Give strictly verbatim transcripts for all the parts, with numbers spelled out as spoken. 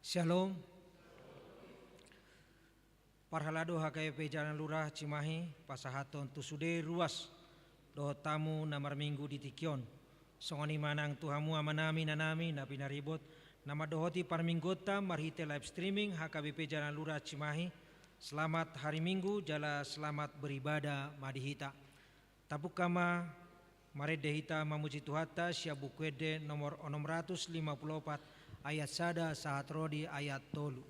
Shalom. Parhalado H K B P Jalan Lurah Cimahi, pasahathon tu sude ruas dohot hamu na marminggu di tingki on. Songon i ma nang tu hamu amanami, inanami na pinaribot, na mandohoti parmingguonta marhite live streaming H K B P Jalan Lurah Cimahi. Selamat hari Minggu jala selamat beribadah ma di hita. Tapungka ma marende hita mamuji Tuhanta sian Buku Ende nomor onom ratus lima puluh opat, ayat sada sahat ro di ayat tolu.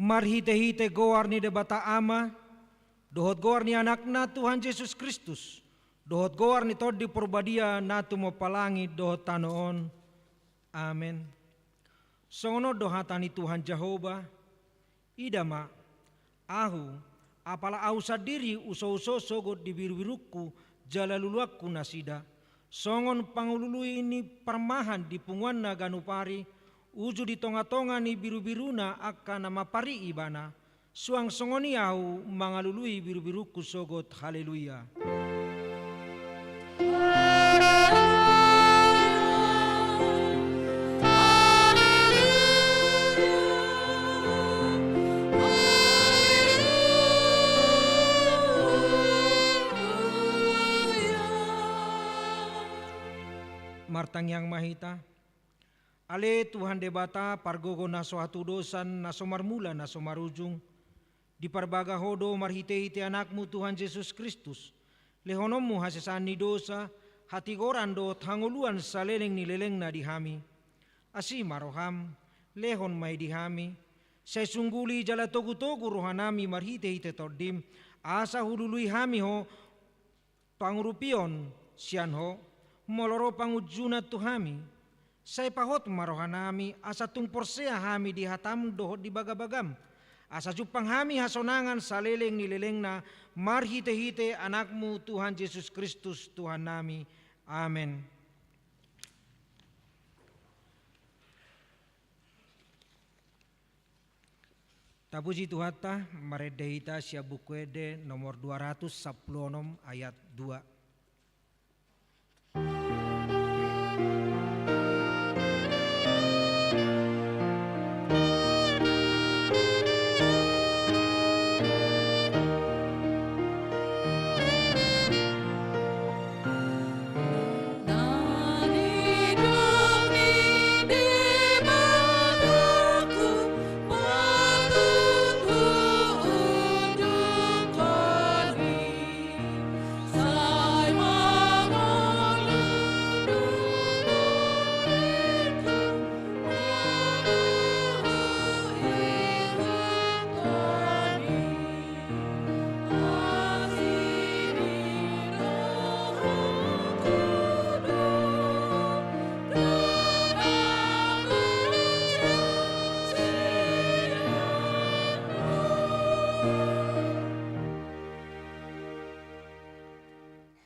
Marhitehite goar ni Debata Ama, dohot goar ni Anakna Tuhan Jesus Kristus, dohot goar ni Tondi Porbadia na tumompa langit dohot tano on. Amen. Songon on do hata ni Tuhan Jahowa: Ida ma, Ahu, apala Ahu sandiri usouso sogot di birubirungku jala luluanku nasida, songon pangulului ni parmahan di punguanna ganup ari, uju di tongatonga ni birubiruna angka na mampari ibana, suang songon i Ahu mangalului birubirungku sogot. Haleluya. Martangiang ma hita. Ale Tuhan Debata, pargogo na so hatudosan, na so marmula, na so marujung, diparbaga Ho do marhitehite Anakmu Tuhan Jesus Kristus lehononmu hasesaan ni dosa, hatigoran dohot hangoluan saleleng ni lelengna di hami. Asi ma roham, lehon ma i di hami, sai sungguli jala togutogu rohanami marhitehite Tondim, asa hulului hami Ho, pangurupion sian Ho, Molo ro pangunjunan tu hami, sai pahot ma rohanami, asa tung porsea hami di hatam dohot di bagabagam, asa jumpang hami hasonangan saleleng ni lelengna, marhitehite Anakmu Tuhan Jesus Kristus Tuhannami. Amen. Tapuji Tuhanta, marende hita sian Buku Ende nomor dua ratus sampulu onom ayat dua.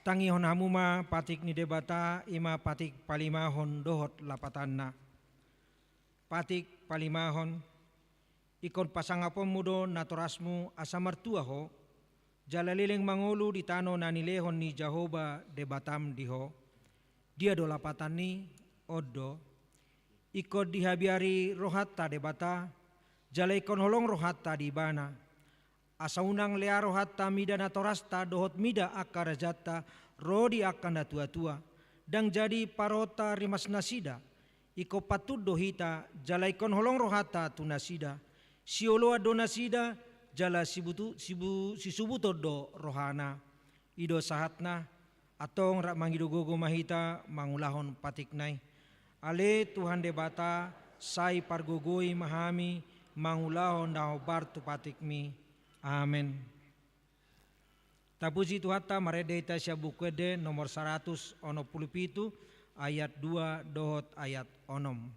Tangihon hamu ma patik ni Debata, i ma patik palimahon dohot lapatanna. Patik palimahon. Ingkon pasangaponmu do natorasmu asa martua ho, jala leleng mangolu di tano na nilehon ni Jahowa Debatam di ho. Dia do lapatanni? On do. Ingkon dihabiari rohanta Debata, jala ingkon holong rohanta di Ibana. Asa unang lea rohanta mida natorasta dohot mida angka rajanta ro di angka natuatua, ndang jadi paroonta rimas nasida. Ingkon pantun do hita, jala ingkon holong rohanta tu nasida. Sioloan do nasida, jala sibutu-, sibu-, sisubuton do rohana. I do sahatna. Antong rap mangido gogo ma hita mangulahon patikna i. Ale Tuhan Debata, sai pargogoi ma hami mangulahon na hombar tu patikmi. Amen. Tapuji Tuhanta, marende hita sian Buku Ende nomor saratus onom pulu pitu, ayat dua dohot ayat onom.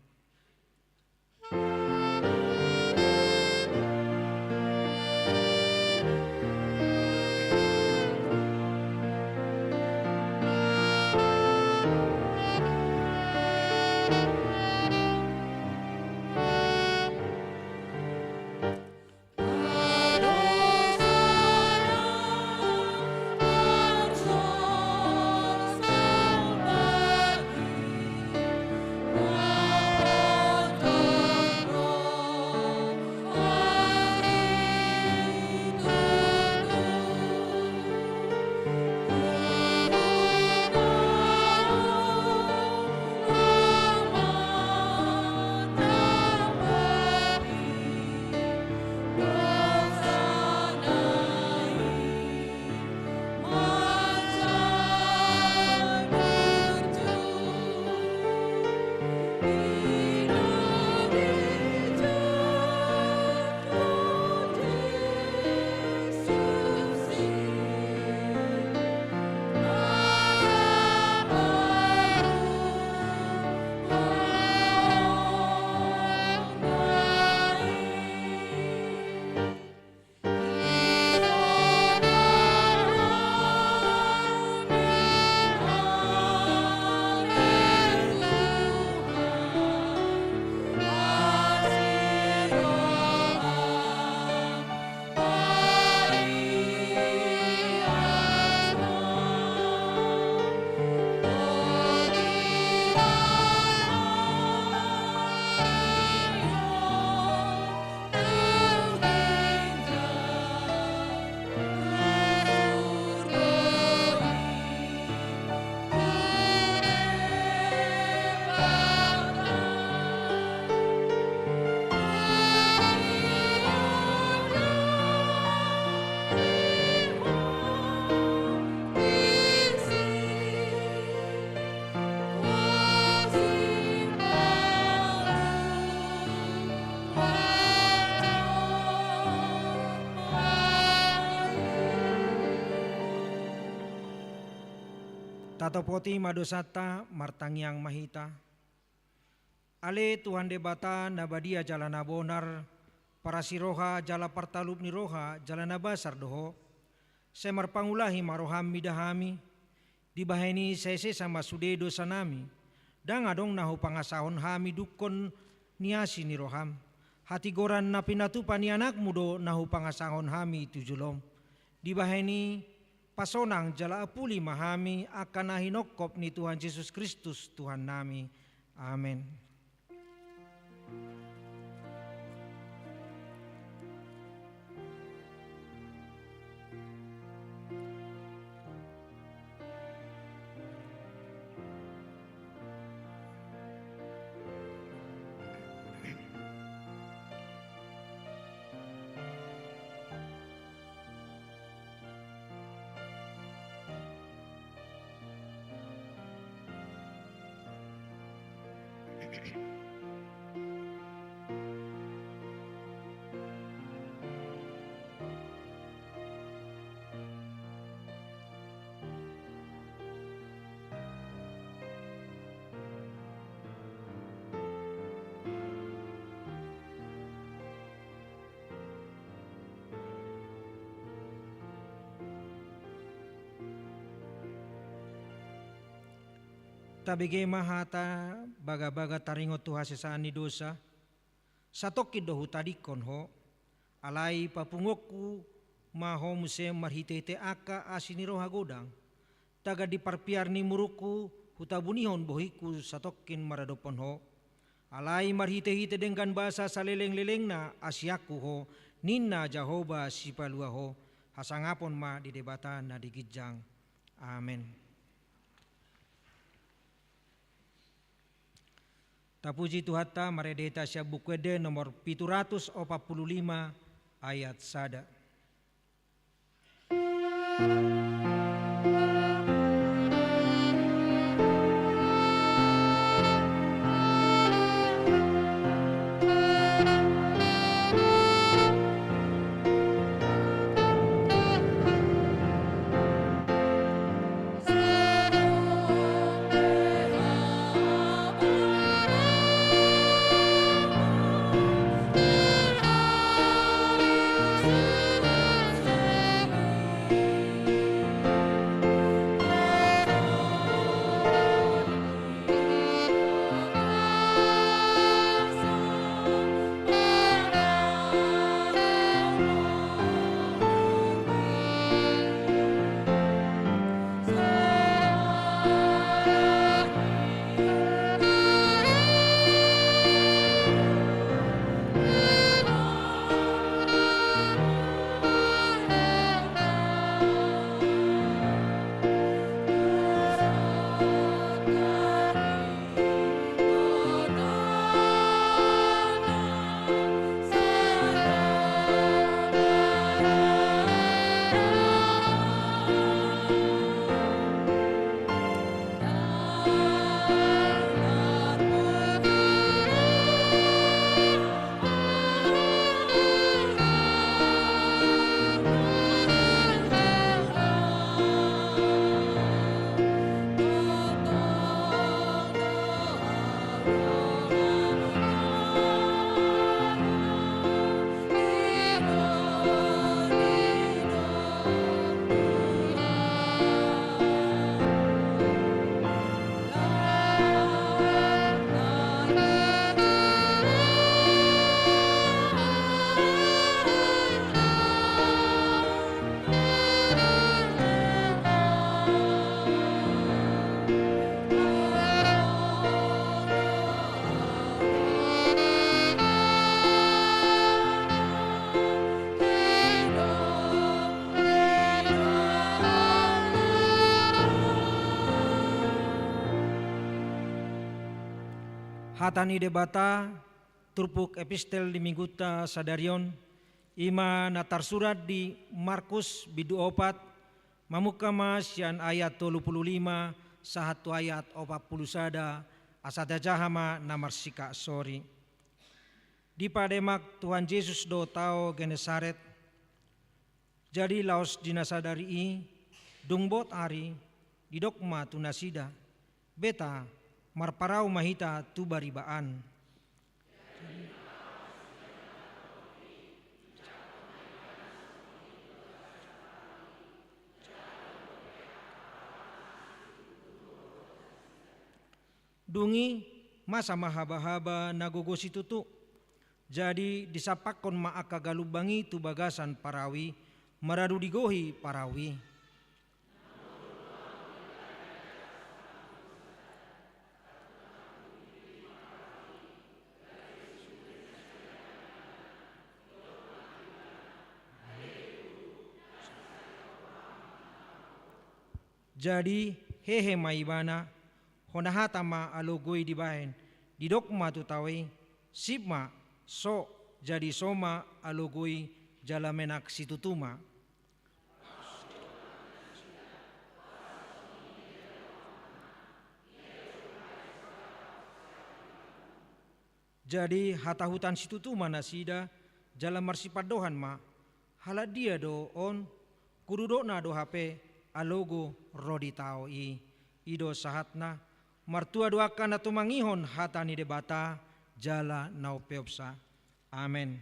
Tatopoti ma dosanta, martangiang ma hita. Ale Tuhan Debata na badia jala na bonar, parasi roha jala partalup ni roha jala na basar do Ho. Sai marpangulahi ma roham mida hami, dibahen i sai sesa ma sude dosanami, ndang adong na hupangasahon hami dungkon ni asi ni roham. Hatigoran na pinatupa ni anakmu do na hupangasahon hami tu jolom. Dibahen i, pasonang jala apuli ma hami angka na hinongkop ni Tuhan Jesus Kristus Tuhannami. Amen. Tabege ma hata bagabaga taringot tu hasesaan ni dosa. Satongkin do hutadingkon Ho, alai papunguonku ma Ho muse marhitehite angka asi ni roha godang. Tagan di parpiar ni murukku, hutabunihon bohingku satongkin maradophon Ho. Alai marhitehite denggan basa salelenglelengna asianku Ho, ninna Jahowa Sipalua Ho. Hasangapon ma di Debata na di ginjang. Amen. Tapuji Tuhanta, marende hita sian Buku Ende nomor pitu ratus opat pulu lima, ayat sada. Hata ni Debata, turpuk epistel di minggunta sadari on, i ma na tarsurat di Markus bindu opat, mamungka ma sian ayat tolu pulu lima sahat tu ayat opat pulu sada, asa tajaha ma na marsikasoring. Dipademak Tuhan Jesus do tao Genesaret. Jadi laos di na sadari i, dung bot ari, Didok ma tu nasida: Beta, marparau ma hita tu bariba an. Dung i, masa ma habahaba na gogo situtu. Jadi disampakkon ma angka galumbang i tu bagasan parau i, maradu digohi parau i. Jadi hehe ma ibana, hona hata ma alogo i dibahen, didok ma tu tao i: Sip ma, so. Jadi so ma alogo i, jala menak situtu ma. Jadi hatahutan situtu ma nasida, jala marsipandohan ma: Halak dia do on? Kududokna do hape alogo ro di tao i. I do sahatna. Martua do angka na tumangihon hata ni Debata jala na umpeopsa. Amen.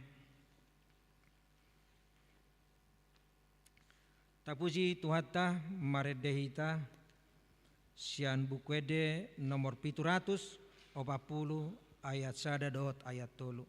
Tapuji Tuhanta, marende hita sian Buku Ende nomor pitu ratus opat pulu, ayat sada dohot ayat tolu.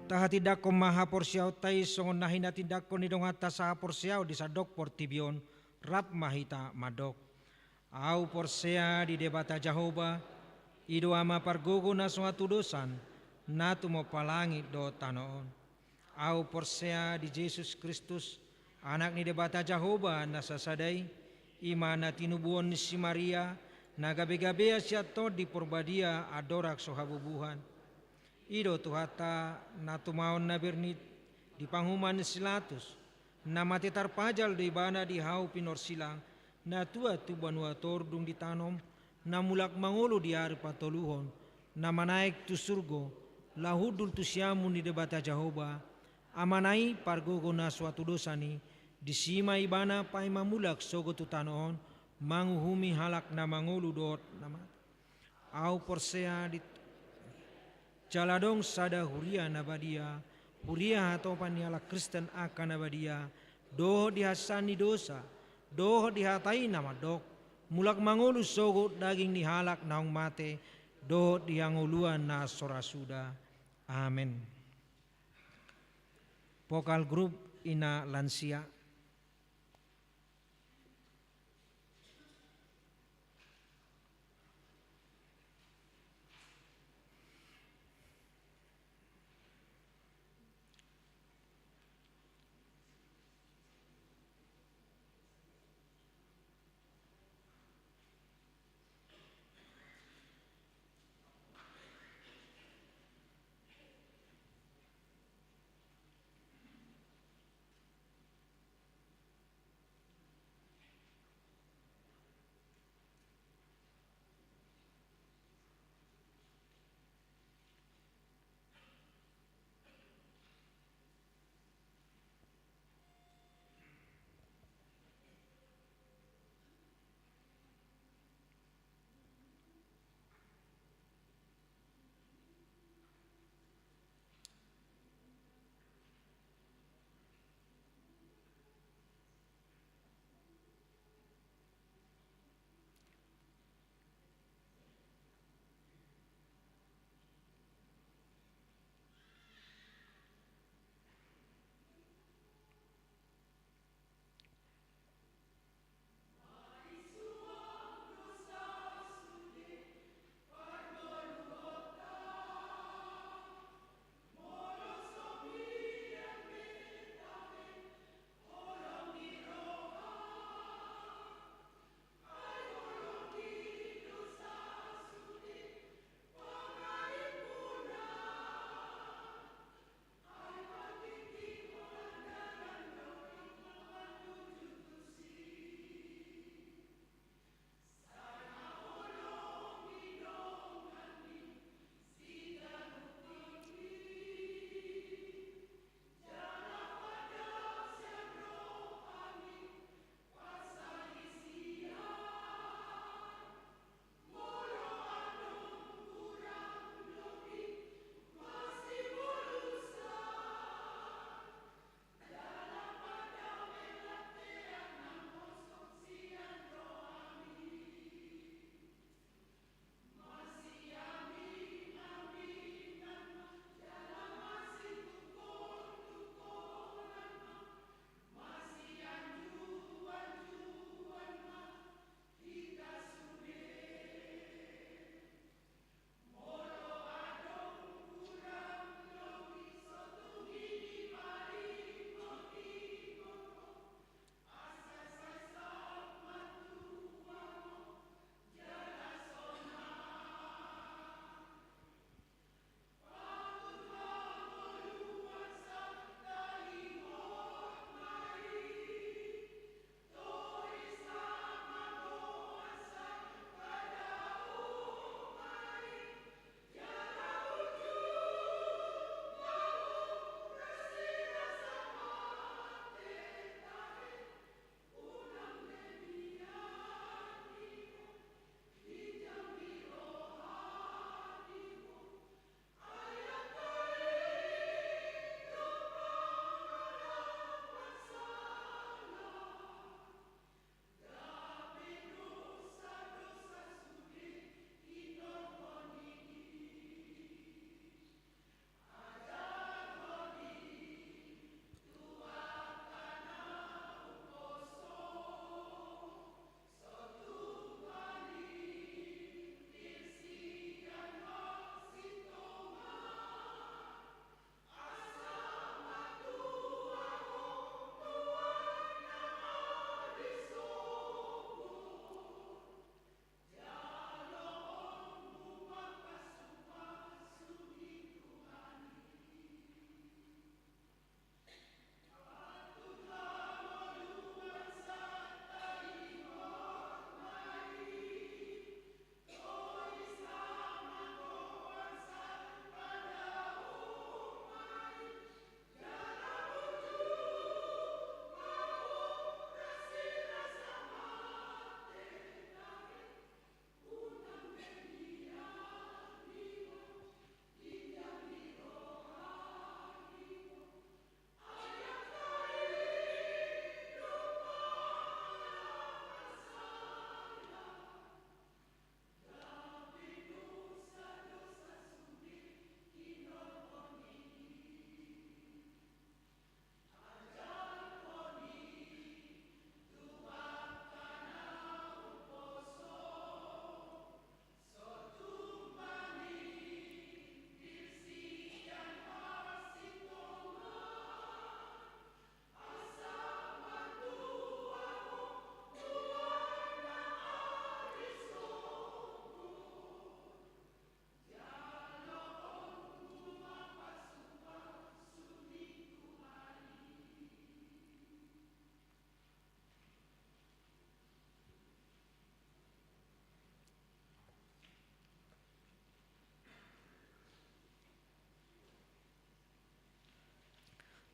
Tahatindangkon ma haporseaonta i songon na hinatindangkon ni donganta sahaporseaon di sandok portibi on. Rap ma hita mandok: Ahu porsea di Debata Jahowa, i do Ama pargogo na so hatudosan, na tumompa langit dohot tano on. Ahu porsea di Jesus Kristus, Anak ni Debata Jahowa na sasada i, i ma na tinubuhon ni si Maria, na gabe-gabea sian Tondi Porbadia andorang so habubuhan. I do Tuhanta, na tumaon na bernit di panguhuman ni si Latus, na mate tarpajal do Ibana di hau pinorsilang, na tuat tu banua toru dung ditanom, na mulak mangolu di ari patoluhon, na manaek tu surgo, laho hundul tu siamun ni Debata Jahowa, Amana i pargogo na so hatudosan i. Disi ma Ibana paima mulak sogot tu tano on, manguhumi halak na mangolu dohot na mate. Ahu porsea di Jala adong sada huria na badia, huria hatopan ni halak Kristen angka na badia, dohot di hasesaan ni dosa, dohot di hata i na mandok, mulak mangolu sogot daging ni halak naung mate, dohot di hangoluan na so ra suda. Amen. Vokal grup Ina Lansia.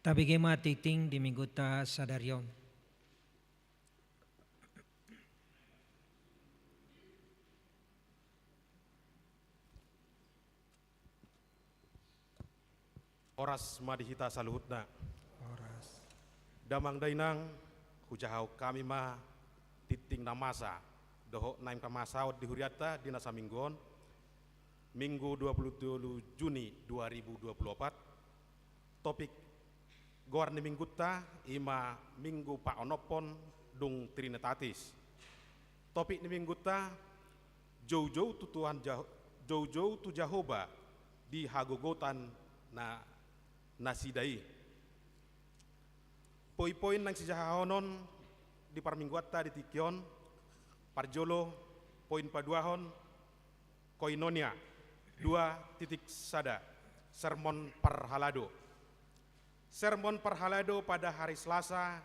Tabege ma tingting di mingguta sadari on. Horas ma di hita saluhutna. Horas. Damang dainang, hujahahon hami ma tingting na masa dohot naeng pamasaon di hurianta di na saminggu on, Minggu dua puluh tolu Juni dua ribu dua puluh opat. Topik goar ni mingguta i ma Minggu paonomhon dung Trinitatis. Topik ni mingguta, joujou tu Tuhan Jah-, joujou tu Jahowa di hagogotan na nasida i. Poinpoin naeng sijahahonon di parmingguanta di tingki on, parjolo, poin paduahon, Koinonia, dua titik sada, sermon parhalado. Sermon parhalado pada hari Selasa,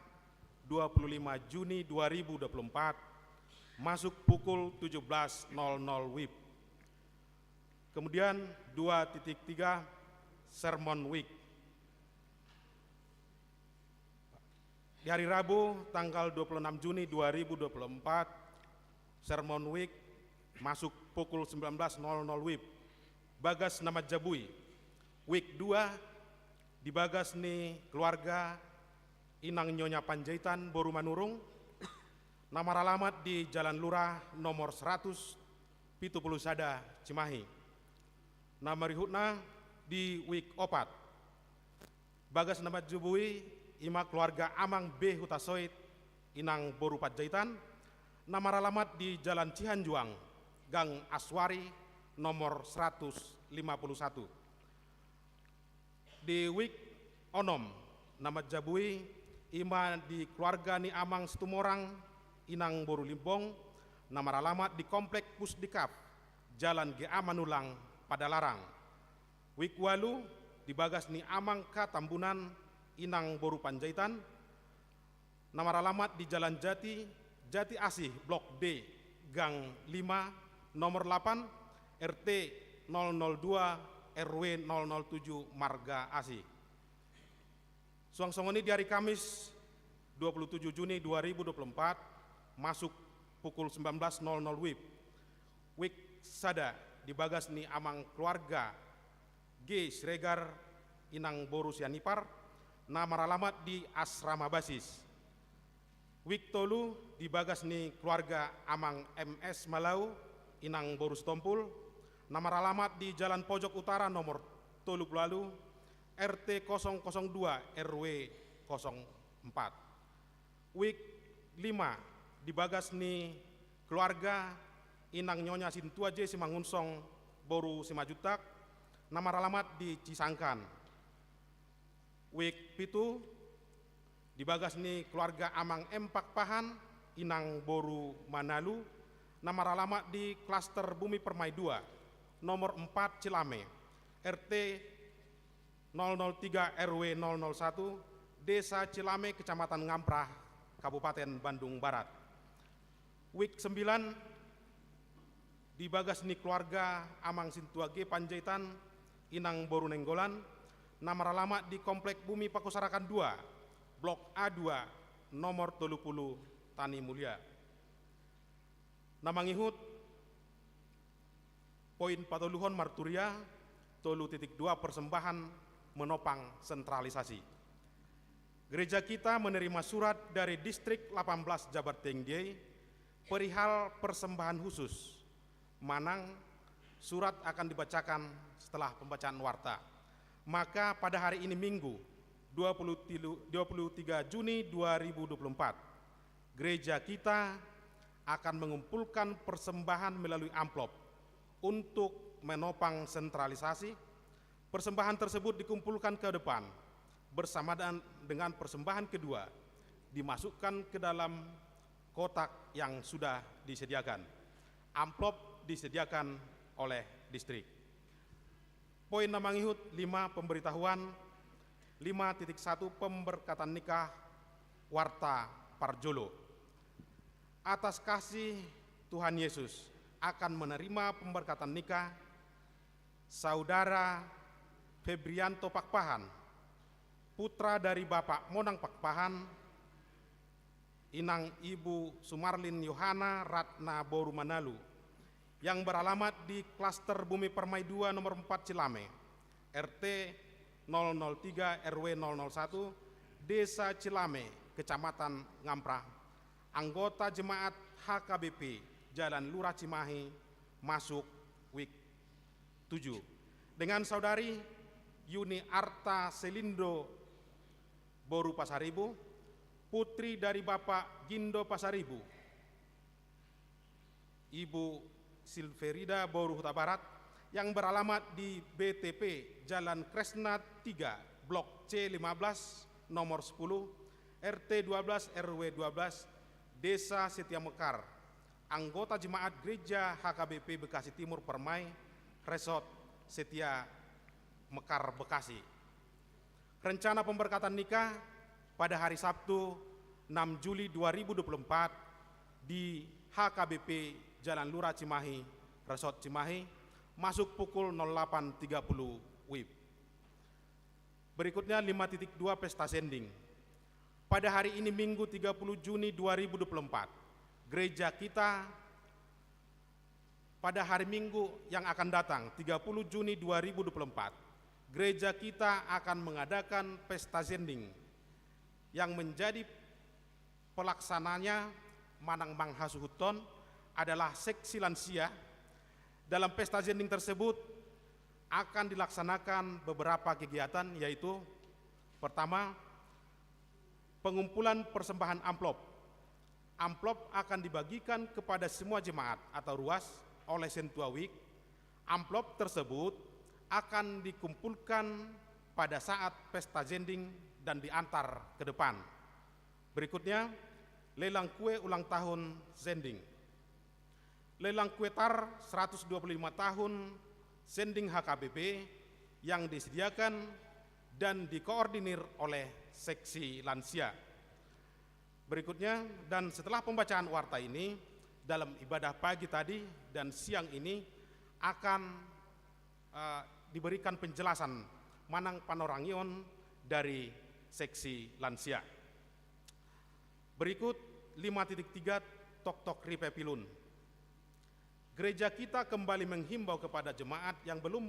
dua puluh lima Juni dua ribu dua puluh empat, masuk pukul tujuh belas nol nol wib. Kemudian dua titik tiga, sermon week. Di hari Rabu, tanggal dua puluh enam Juni dua ribu dua puluh empat, sermon week masuk pukul sembilan belas nol nol wib. Bagas na manjabui. Week dua, di bagas ni keluarga Inang Nyonya Panjaitan boru Manurung, na maralamat di Jalan Lurah nomor seratus pitu puluh sada Cimahi. Na marihutna di week opat. Bagas na manjabui i ma keluarga Amang B Hutasoit Inang boru Panjaitan, na maralamat di Jalan Cihanjuang, Gang Aswari, nomor seratus lima puluh satu. Di week onom, na manjabui i ma di keluarga ni Amang Situmorang Inang boru Limbong, na maralamat di Komplek Pusdikaf, Jalan G A Manulang, Padalarang. Week ualu, di bagas ni Amang K Tambunan Inang boru Panjaitan, na maralamat di Jalan Jati, Jati Asih, Blok D, Gang lima, nomor delapan, R T nol nol dua, R W nol nol tujuh, Marga Asih. Suang songon i di hari Kamis, dua puluh tujuh Juni dua ribu dua puluh empat, masuk pukul sembilan belas nol nol wib. Week sada, di bagas ni Amang keluarga G Siregar Inang boru Sianipar, na maralamat di Asrama Basis. Week tolu, di bagas ni keluarga Amang M S Malau Inang boru Sitompul, na maralamat di Jalan Pojok Utara nomor tolu puluh ualu, R T kosong kosong dua, R W kosong empat. Week lima, di bagas ni keluarga Inang Nyonya Sintua J Simangunsong boru Simanjuntak, na maralamat di Cisangkan. Week pitu, di bagas ni keluarga Amang M Pakpahan Inang boru Manalu, na maralamat di Klaster Bumi Permai dua, nomor empat Cilame, R T nol nol tiga, R W nol nol satu, Desa Cilame, Kecamatan Ngamprah, Kabupaten Bandung Barat. Week sembilan, di bagas ni keluarga Amang Sintua G Panjaitan Inang boru Nainggolan, na maralamat di Komplek Bumi Pakusarakan dua, Blok A dua, nomor tolu puluh, Tani Mulia. Na mangihut, poin patoluhon marturia, tolu titik dua, persembahan menopang sentralisasi. Gereja kita menerima surat dari Distrik delapan belas Jabar Tengdiai perihal persembahan khusus. Manang surat akan dibacakan setelah pembacaan warta. Maka pada hari ini Minggu, dua puluh tiga, dua puluh tiga Juni dua ribu dua puluh empat, gereja kita akan mengumpulkan persembahan melalui amplop untuk menopang sentralisasi. Persembahan tersebut dikumpulkan ke depan bersamaan dengan persembahan kedua, dimasukkan ke dalam kotak yang sudah disediakan. Amplop disediakan oleh distrik. Poin na mangihut lima, pemberitahuan, lima titik satu, pemberkatan nikah, warta parjolo. Atas kasih Tuhan Yesus akan menerima pemberkatan nikah Saudara Febrianto Pakpahan, putra dari Bapak Monang Pakpahan, Inang Ibu Sumarlin Yohana Ratna boru Manalu, yang beralamat di Klaster Bumi Permai dua nomor empat Cilame, R T nol nol tiga R W nol nol satu, Desa Cilame, Kecamatan Ngamprah, anggota jemaat H K B P Jalan Lurah Cimahi, masuk week tujuh. Dengan saudari Yuni Arta Selindo boru Pasaribu, putri dari Bapak Gindo Pasaribu, Ibu Silverida boru Hutabarat, yang beralamat di B T P Jalan Kresna tiga, Blok C lima belas, nomor sepuluh, R T dua belas R W dua belas, Desa Setia Mekar, anggota jemaat Gereja H K B P Bekasi Timur Permai, Resort Setia Mekar Bekasi. Rencana pemberkatan nikah pada hari Sabtu, enam Juli dua ribu dua puluh empat, di H K B P Jalan Lurah Cimahi, Resort Cimahi, masuk pukul nol delapan tiga puluh W I B. Berikutnya, lima titik dua, pesta sending. Pada hari ini, Minggu, tiga puluh Juni dua ribu dua puluh empat, gereja kita pada hari Minggu yang akan datang, tiga puluh Juni dua ribu dua puluh empat, gereja kita akan mengadakan pesta sending yang menjadi pelaksananya manang manghasuhuthon adalah seksi lansia. Dalam pesta sending tersebut akan dilaksanakan beberapa kegiatan, yaitu, pertama, pengumpulan persembahan amplop. Amplop akan dibagikan kepada semua jemaat atau ruas oleh Sentua Week. Amplop tersebut akan dikumpulkan pada saat pesta sending dan diantar ke depan. Berikutnya, lelang kue ulang tahun sending. Lelang kue tar seratus dua puluh lima tahun sending H K B P yang disediakan dan dikoordinir oleh seksi lansia. Berikutnya, dan setelah pembacaan warta ini, dalam ibadah pagi tadi dan siang ini akan, eh, diberikan penjelasan manang panorangion dari seksi lansia. Berikut, lima titik tiga, toktok ripe pilun. Gereja kita kembali menghimbau kepada jemaat yang belum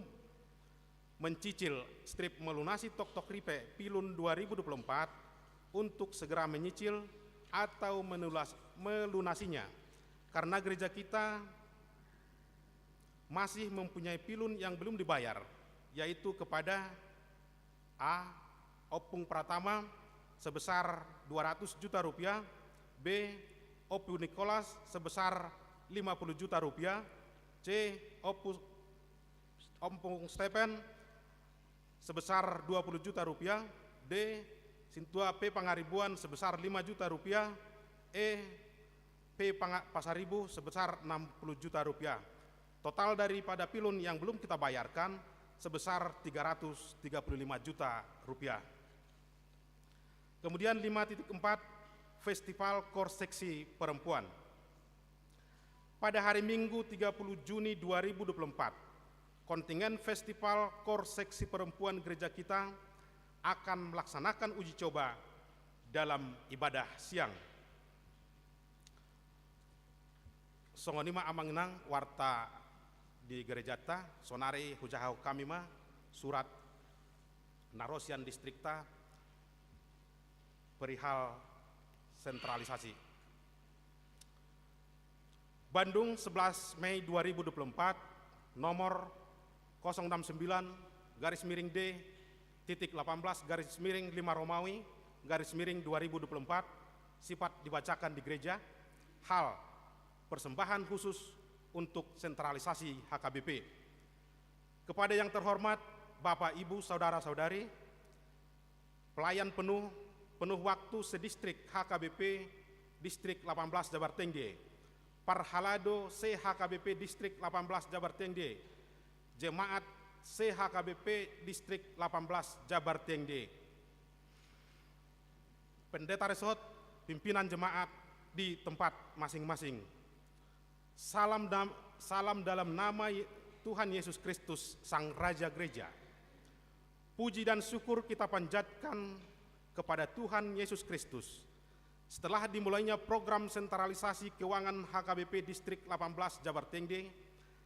mencicil strip melunasi toktok ripe pilun dua ribu dua puluh empat untuk segera menyicil atau menulas-, melunasinya, karena gereja kita masih mempunyai pilun yang belum dibayar, yaitu kepada: A, Ompung Pratama sebesar dua ratus juta rupiah, B, Ompu Nikolas sebesar lima puluh juta rupiah, C, Ompu, Ompung Stephen sebesar dua puluh juta rupiah, D, Sintua P Pangaribuan sebesar lima juta rupiah, E, P Panga-, Pasaribu sebesar enam puluh juta rupiah. Total daripada pilun yang belum kita bayarkan sebesar tiga ratus tiga puluh lima juta rupiah. Kemudian lima titik empat, Festival Kor Seksi Perempuan. Pada hari Minggu tiga puluh Juni dua ribu dua puluh empat, kontingen Festival Kor Seksi Perempuan gereja kita akan melaksanakan uji coba dalam ibadah siang. Songon i ma, Amang Inang, warta di gerejanta. Saonari hujahahon hami ma surat na ro sian distrikta perihal sentralisasi. Bandung, sebelas Mei dua ribu dua puluh empat, nomor kosong enam sembilan garis miring D titik delapan belas garis miring lima Romawi garis miring dua ribu dua puluh empat, sifat dibacakan di gereja. Hal: persembahan khusus untuk sentralisasi H K B P. Kepada yang terhormat Bapak, Ibu, Saudara-saudari, pelayan penuh, penuh waktu sedistrik H K B P Distrik delapan belas Jabar Tengge, parhalado se-H K B P Distrik delapan belas Jabar Tengge, jemaat se-H K B P Distrik delapan belas Jabar Tengge, pendeta resort, pimpinan jemaat di tempat masing-masing. Salam dam-, salam dalam nama Ye-, Tuhan Yesus Kristus, Sang Raja Gereja. Puji dan syukur kita panjatkan kepada Tuhan Yesus Kristus. Setelah dimulainya program sentralisasi keuangan H K B P Distrik delapan belas Jabar Tengde,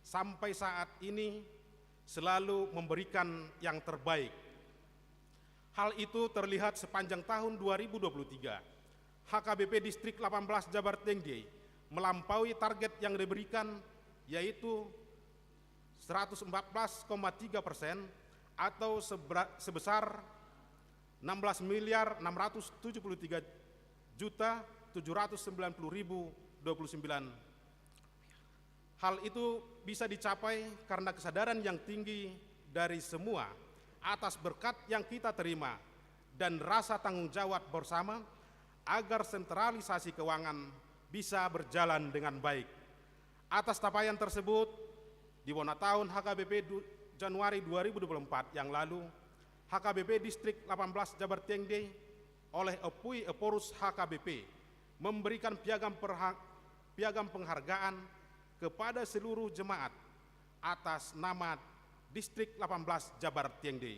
sampai saat ini selalu memberikan yang terbaik. Hal itu terlihat sepanjang tahun dua ribu dua puluh tiga. H K B P Distrik delapan belas Jabar Tengde melampaui target yang diberikan, yaitu seratus empat belas koma tiga persen atau sebera-, sebesar enam belas miliar enam ratus tujuh puluh tiga juta tujuh ratus sembilan puluh ribu dua puluh sembilan. Hal itu bisa dicapai karena kesadaran yang tinggi dari semua atas berkat yang kita terima dan rasa tanggung jawab bersama agar sentralisasi keuangan bisa berjalan dengan baik. Atas capaian tersebut, di bona tahun H K B P du-, Januari dua ribu dua puluh empat yang lalu, H K B P Distrik delapan belas Jabar Tengde oleh Opui Ephorus H K B P memberikan piagam perha-, piagam penghargaan kepada seluruh jemaat atas nama Distrik delapan belas Jabar Tengde.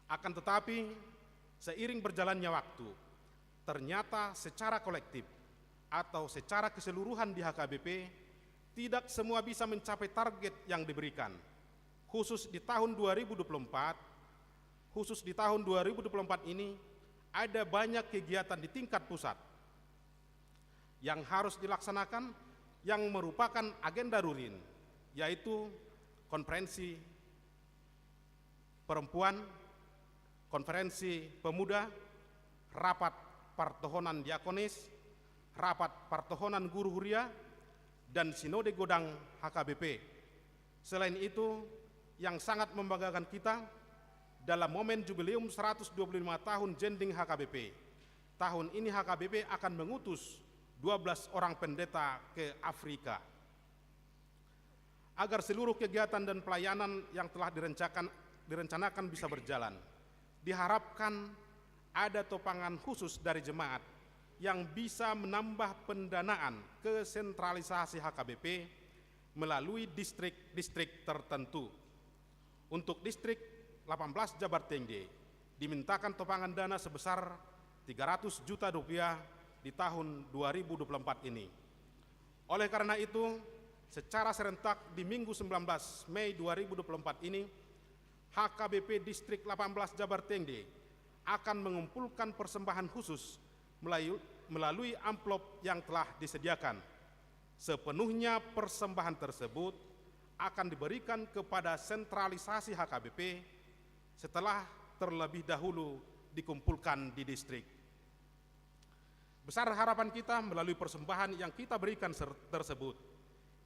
Akan tetapi, seiring berjalannya waktu, ternyata secara kolektif atau secara keseluruhan di H K B P, tidak semua bisa mencapai target yang diberikan. Khusus di tahun dua ribu dua puluh empat, khusus di tahun dua ribu dua puluh empat ini, ada banyak kegiatan di tingkat pusat yang harus dilaksanakan, yang merupakan agenda rutin, yaitu konferensi perempuan, konferensi pemuda, rapat partohonan diakonis, rapat partohonan guru huria, dan sinode godang H K B P. Selain itu, yang sangat membanggakan kita, dalam momen jubileum seratus dua puluh lima tahun jending H K B P, tahun ini H K B P akan mengutus dua belas orang pendeta ke Afrika. Agar seluruh kegiatan dan pelayanan yang telah direncanakan, direncanakan bisa berjalan, diharapkan ada topangan khusus dari jemaat yang bisa menambah pendanaan ke sentralisasi H K B P melalui distrik-distrik tertentu. Untuk Distrik delapan belas Jabar Tengde dimintakan topangan dana sebesar tiga ratus juta rupiah di tahun dua ribu dua puluh empat ini. Oleh karena itu, secara serentak di Minggu sembilan belas Mei dua ribu dua puluh empat ini, H K B P Distrik delapan belas Jabar Tengde akan mengumpulkan persembahan khusus melayu-, melalui amplop yang telah disediakan. Sepenuhnya persembahan tersebut akan diberikan kepada sentralisasi H K B P setelah terlebih dahulu dikumpulkan di distrik. Besar harapan kita melalui persembahan yang kita berikan ser-, tersebut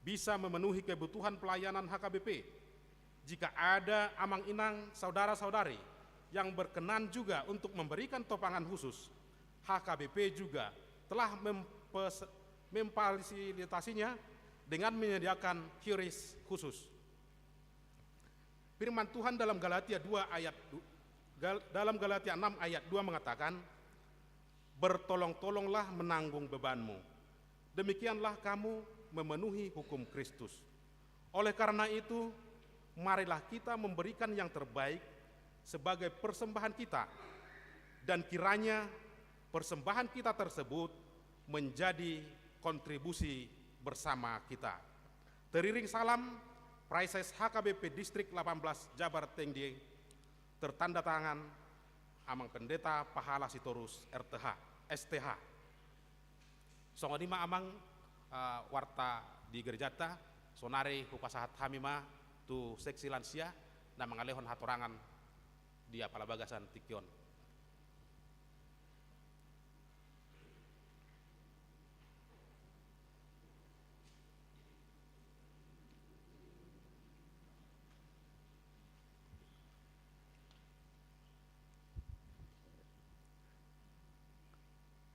bisa memenuhi kebutuhan pelayanan H K B P. Jika ada amang inang, saudara-saudari yang berkenan juga untuk memberikan topangan khusus, H K B P juga telah mempes-, memfasilitasinya dengan menyediakan QRIS khusus. Firman Tuhan dalam Galatia dua ayat du-, Gal-, dalam Galatia enam ayat dua mengatakan, "Bertolong-tolonglah menanggung bebanmu. Demikianlah kamu memenuhi hukum Kristus." Oleh karena itu, marilah kita memberikan yang terbaik sebagai persembahan kita, dan kiranya persembahan kita tersebut menjadi kontribusi bersama kita. Teriring salam, Praeses H K B P Distrik delapan belas Jabar Tengde, tertanda tangan Amang Pendeta Pahala Sitorus R T H, S T H. Songon i ma amang, eh, warta di gerejanta, saonari hupasahat hami ma tu seksi lansia na mangalehon hatorangan di apala bagasan tingki on.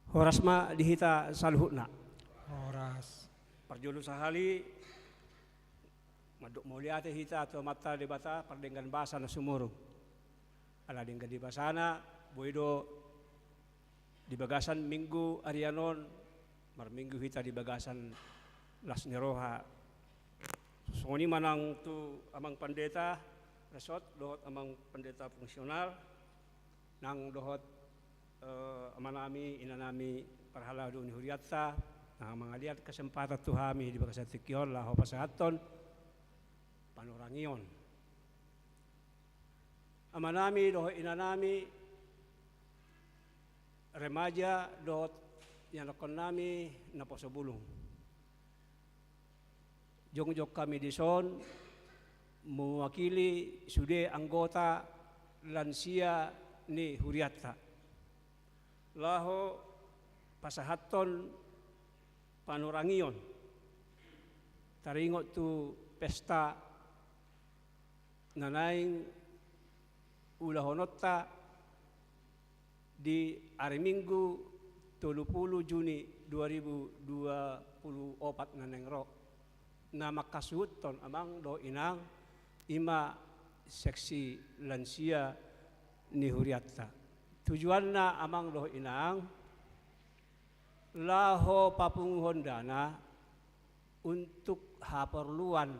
Horas ma di hita saluhutna. Horas. Parjolo sahali, mandok mauliate hita tu Amanta Debata pardenggan basa na sumurung. Ala denggan ni basana, boi do di bagasan Minggu arian on, marminggu hita di bagasan las ni roha. Songon i ma nang tu Amang Pandeta, Resort dohot amang pendeta fungsional, nang dohot, eh, amanami, inanami, parhalado ni hurianta, na mangaliat kesempatan tu hami di bagasan tingki on laho pasahathon panurangion. Amanami dohot inanami, remaja dohot ianakkonnami naposo bulung. Jongjong hami dison mewakili sude anggota lansia ni hurianta laho pasahathon panurangion taringot tu pesta na naeng ulahononta di ari Minggu tolu pulu Juni dua ribu dua pulu opat na naeng ro, na manghasuhuthon amang dohot inang, i ma seksi lansia ni hurianta. Tujuanna amang dohot inang, laho papunguhon dana untuk haporluan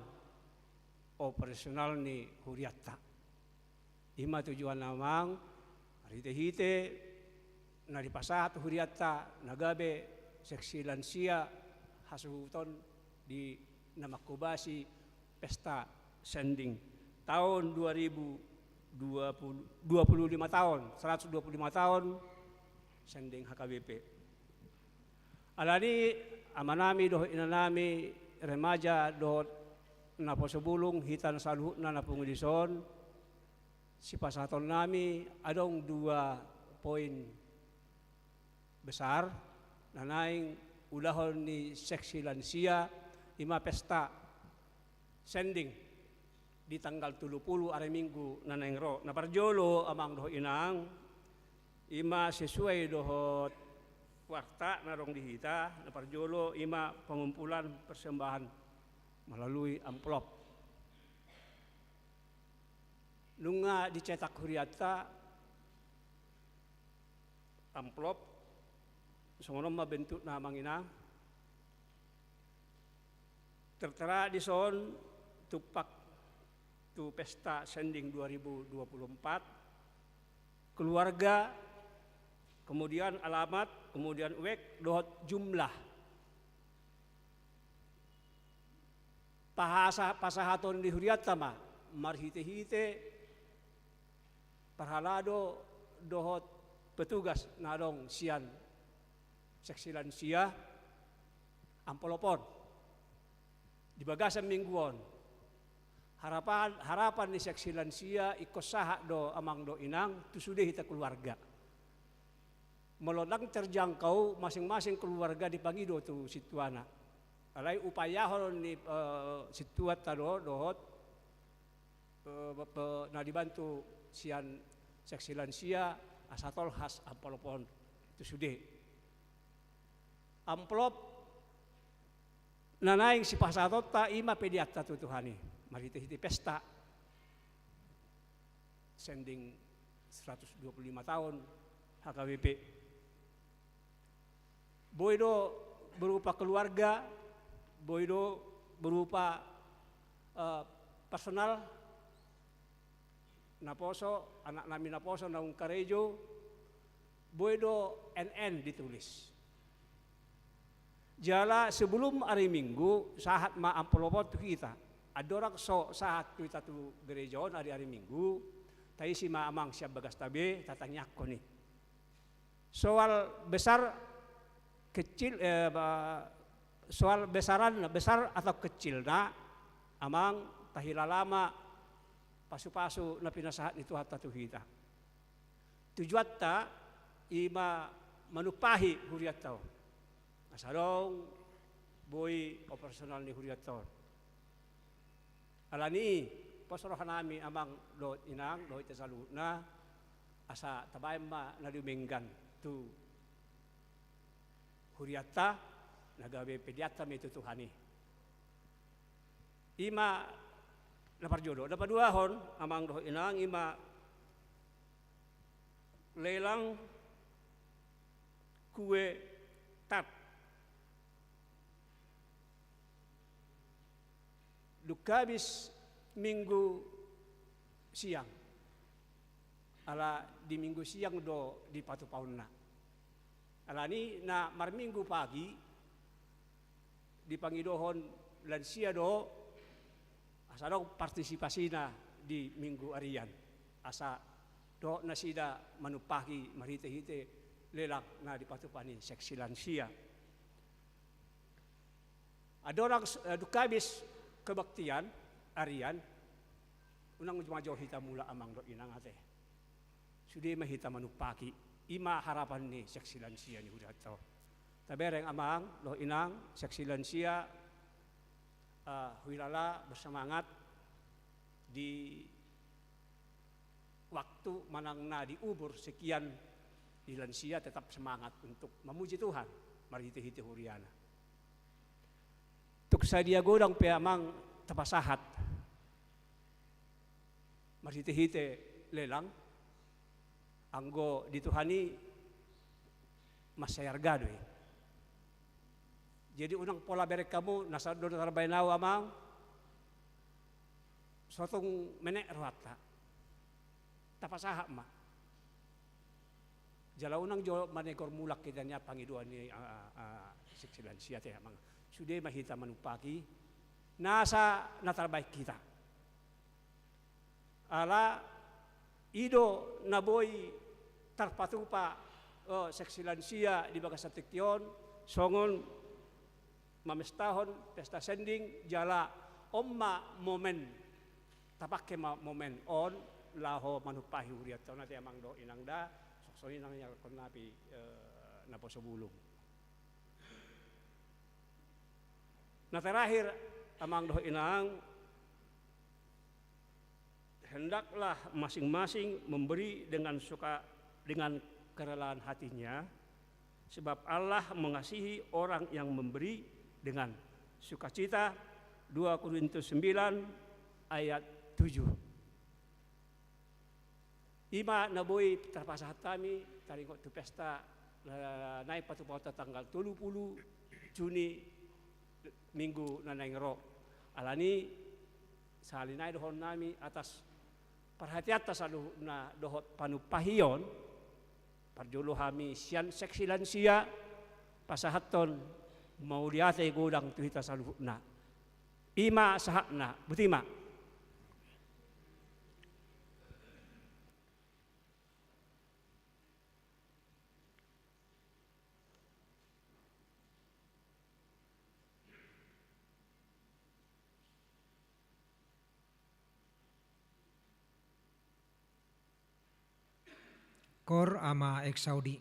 operasional ni hurianta. I ma tujuanna amang, marhitehite na dipasahat hurianta na gabe seksi lansia hasuhuton di na manghobasi pesta sending taon dua ribu dua puluh, dua puluh lima taon, seratus dua puluh lima taon sending H K B P. Alani amanami dohot inanami, remaja dohot naposo bulung, hita na saluhutna na pungu dison, sipasahatonnami adong dua poin besar na naeng ulahon ni seksi lansia, i ma pesta sending di tanggal tolu pulu ari Minggu na naeng ro. Na parjolo amang dohot inang, i ma sesuai dohot warta na adong di hita, na parjolo i ma pengumpulan persembahan melalui amplop. Nunga dicetak hurianta amplop, songon on ma bentukna amang inang. Tertera dison tumpak tu pesta sending dua ribu dua puluh empat, keluarga, kemudian alamat, kemudian wek dohot jumlah. Pahasa-, pasahaton ni hurianta ma marhitehite parhalado dohot petugas na adong sian seksi lansia amplop on. Di bagasan minggu on, harapan, harapan ni seksi lansia ingkon sahat do amang dohot inang tu sude hita keluarga. Molo ndang terjangkau, masing-masing keluarga dipangido tu sintuana. Alai upayahon ni, eh, sintuanta do, dohot, eh, pe-, na dibantu sian seksi lansia asa tolhas amplop on tu sude. Amplop na naeng sipasahatonta i ma peleanta tu Tuhan i marhitehite pesta sending seratus dua puluh lima taon H K B P. Boi do berupa keluarga, boi do berupa, eh, personal, naposo, anaknami naposo naung karejo, boi do N N ditulis. Jala sebelum ari Minggu, sahat ma amplop on tu hita. Andorang so sahat tu hita tu gereja on ari, ari Minggu, taisi ma amang sian bagasta be, tatangiangkon i. Soal besar kecil, eh, ba-, soal besaranna, besar atau kecilna, amang, tahilala ma pasupasu na pinasahat ni Tuhanta tu hita. Tujuanta i ma manumpahi hurianta on asa adong boi operasional ni hurianta on. Alani i, pos rohanami amang dohot inang dohot hita saluhutna, asa tabaen ma na dumenggan tu hurianta, na gabe peleanta ma i tu Tuhan i. I ma na parjolo. Na paduahon amang dohot inang, i ma lelang kue tat. Dung habis Minggu siang. Ala di Minggu siang do dipatupaonna. Alani na marminggu pagi dipangidohon lansia do asa adong partisipasina di Minggu arian. Asa dohot nasida manumpahi marhite-hite lelang na dipatupa ni seksi lansia. Adong, eh, dung habis kebaktian arian, unang jumajou hita mulak amang dohot inang ate. Sude ma hita manumpahi, i ma harapan ni seksi lansia ni hurianta on. Tabereng amang dohot inang, seksi lansia, eh, huhilala bersemangat di waktu manang na di umur sekian di lansia tetap semangat untuk memuji Tuhan marhite-hite huriana. Tung sadia godang pe amang tapasahat marhite-hite lelang, anggo di Tuhan i mansai arga do i. Jadi unang pola bereng hamu na sadari on tarbaen au amang, so tung menek rohanta. Tapasahat ma. Jala unang jo manegor mulak hita nian pangidoan ni, a, a, a, seksi lansia ate amang. Sude ma hita manumpahi nasa na tarbaen hita. Ala i do na boi tarpatupa, eh, seksi lansia di bagasan tingki on, songon mamestahon pesta sending, jala on ma momen, tapake ma momen on laho manumpahi hurianta on ate amang dohot inang da, songon i nang nian hami, eh, naposo bulung. Na terakhir, amang dohot inang, hendaklah masing-masing memberi dengan suka, dengan kerelaan hatinya, sebab Allah mengasihi orang yang memberi dengan sukacita, dua Korintus sembilan ayat tujuh. I ma na boi tarpasahat hami taringot tu pesta, eh, naeng patupahonta tanggal tolu pulu Juni, Minggu na naeng ro. Alani sahali nai dohonon nami atas parhateanta saluhutna dohot panumpahion, parjolo hami sian seksi lansia pasahathon mauliate godang tu hita saluhutna. I ma sahatna, botima. Cor ama exaudi.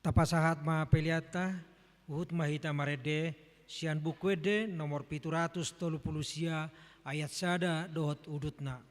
Tapasahat ma peleanta, huhut ma hita marende, sian Buku Ende nomor pitu ratus tolu pulu sia, ayat sada dohot udutna.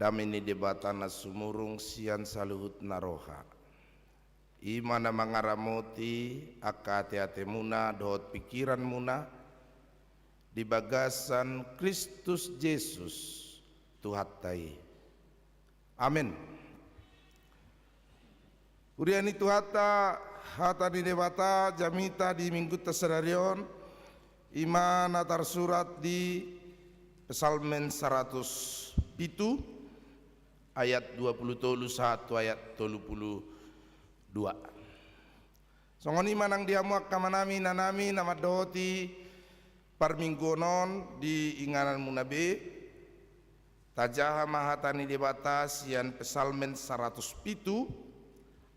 Dame ni Debata na sumurung sian saluhut na roha, i ma na mangaramoti angka ateatemuna dohot pingkiranmuna di bagasan Kristus Jesus, Tuhanta i. Amen. Huria ni Tuhanta, hata ni Debata jamita di Minggunta sadari on, i ma na tarsurat di Psalmen saratus pitu, ayat dua pulu tolu sahat tu ayat tolu pulu dua. Songon i ma nang di hamu angka amanami, inanami, na mandohoti parmingguon on di ingananmuna be, tajaha ma hata ni Debata sian Psalmen saratus pitu,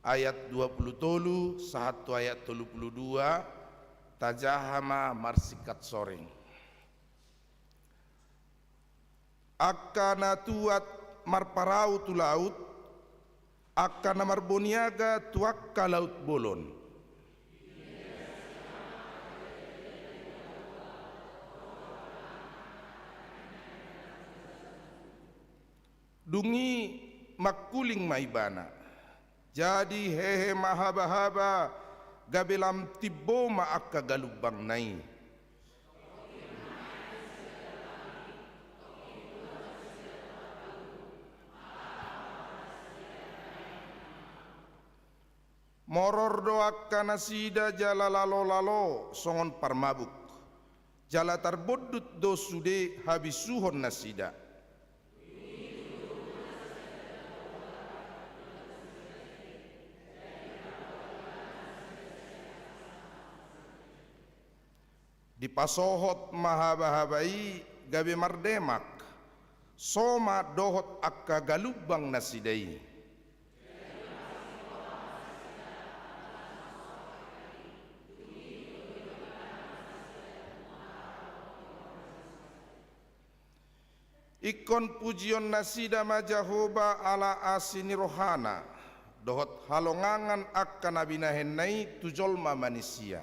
ayat dua pulu tolu sahat tu ayat tolu pulu dua, tajaha ma marsingkat soring. Angka na tuat marparau tu laut, angka na marboniaga tu angka laut bolon. Dung i mangkuling ma ibana. Jadi hehe ma habahaba, gabe lam timbo ma angka galumbangna i. Moror do angka nasida jala lalolalo songon parmabuk, jala tarbondut do sude habisuhon nasida. Dipasohot ma habahaba i gabe mardemak, so ma dohot angka galumbang nasida i. Ingkon pujion nasida ma Jahowa ala asi ni rohana, dohot halongangan angka na binahenna i tu jolma manisia.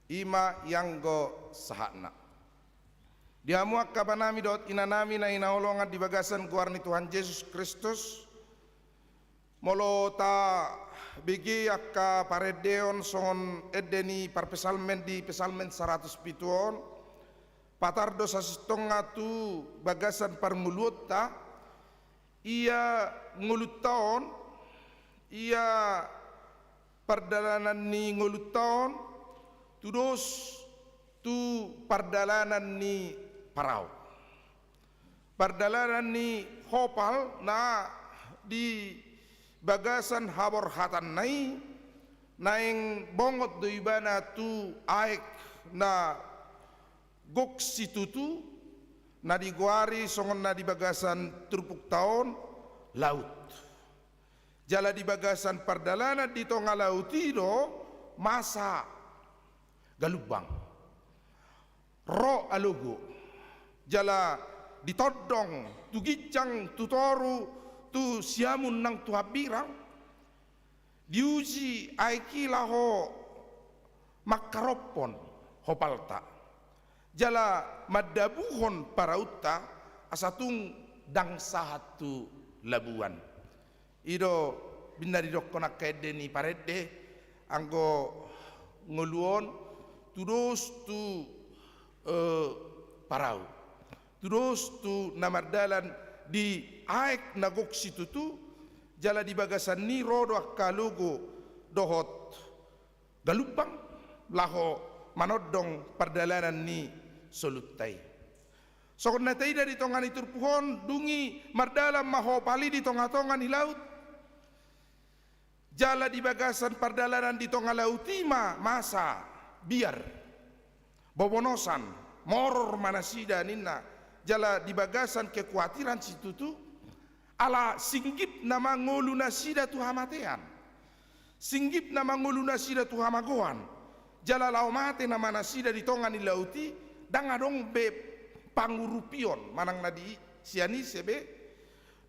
I ma ianggo sahatna. Di hamu angka amanami dohot inanami na hinaholongan di bagasan goar ni Tuhan Jesus Kristus, molo tabege angka parendeon songon ende ni parpsalmen di Psalmen saratus pitu on, patar do sasintongna tu bagasan parngoluonta, ia ngolunta on, ia pardalanan ni ngolunta on, tudos tu pardalanan ni parau. Pardalanan ni hopal na di bagasan haborhatanna i, naeng bongot do ibana tu aek na gok situtu, na digoari songon na di bagasan turpukta on laut. Jala di bagasan pardalanan di tonga laut i do masa galumbang. Ro alogo, jala ditondong tu ginjang, tu toru, tu siamun nang tu hambirang. Diuji aek i laho mangkarophon hopalta, jala mandabuhon paraunta, asa tung ndang sahat tu labuan. I do binna didokkon angka ende ni parende, anggo ngolu on tudos tu, eh, parau. Tudos tu na mardalan di aek na gok situtu, jala di bagasan ni i ro do angka alogo dohot galumbang laho manondong pardalanan ni soluta i. Songon na taida di tonga ni turpuk on, dung i mardalan ma hopal i di tongatonga ni laut. Jala di bagasan pardalanan di tonga laut i ma masa biar, bobonosan, moror ma nasida ninna, jala di bagasan kekuatiran situtu, ala singgip nama ngolu nasida tu hamatean. Singgip nama ngolu nasida tu hamagoan. Jala laho mate nama nasida di tonga ni laut i, ndang adong be pangurupion manang na di sian ise be.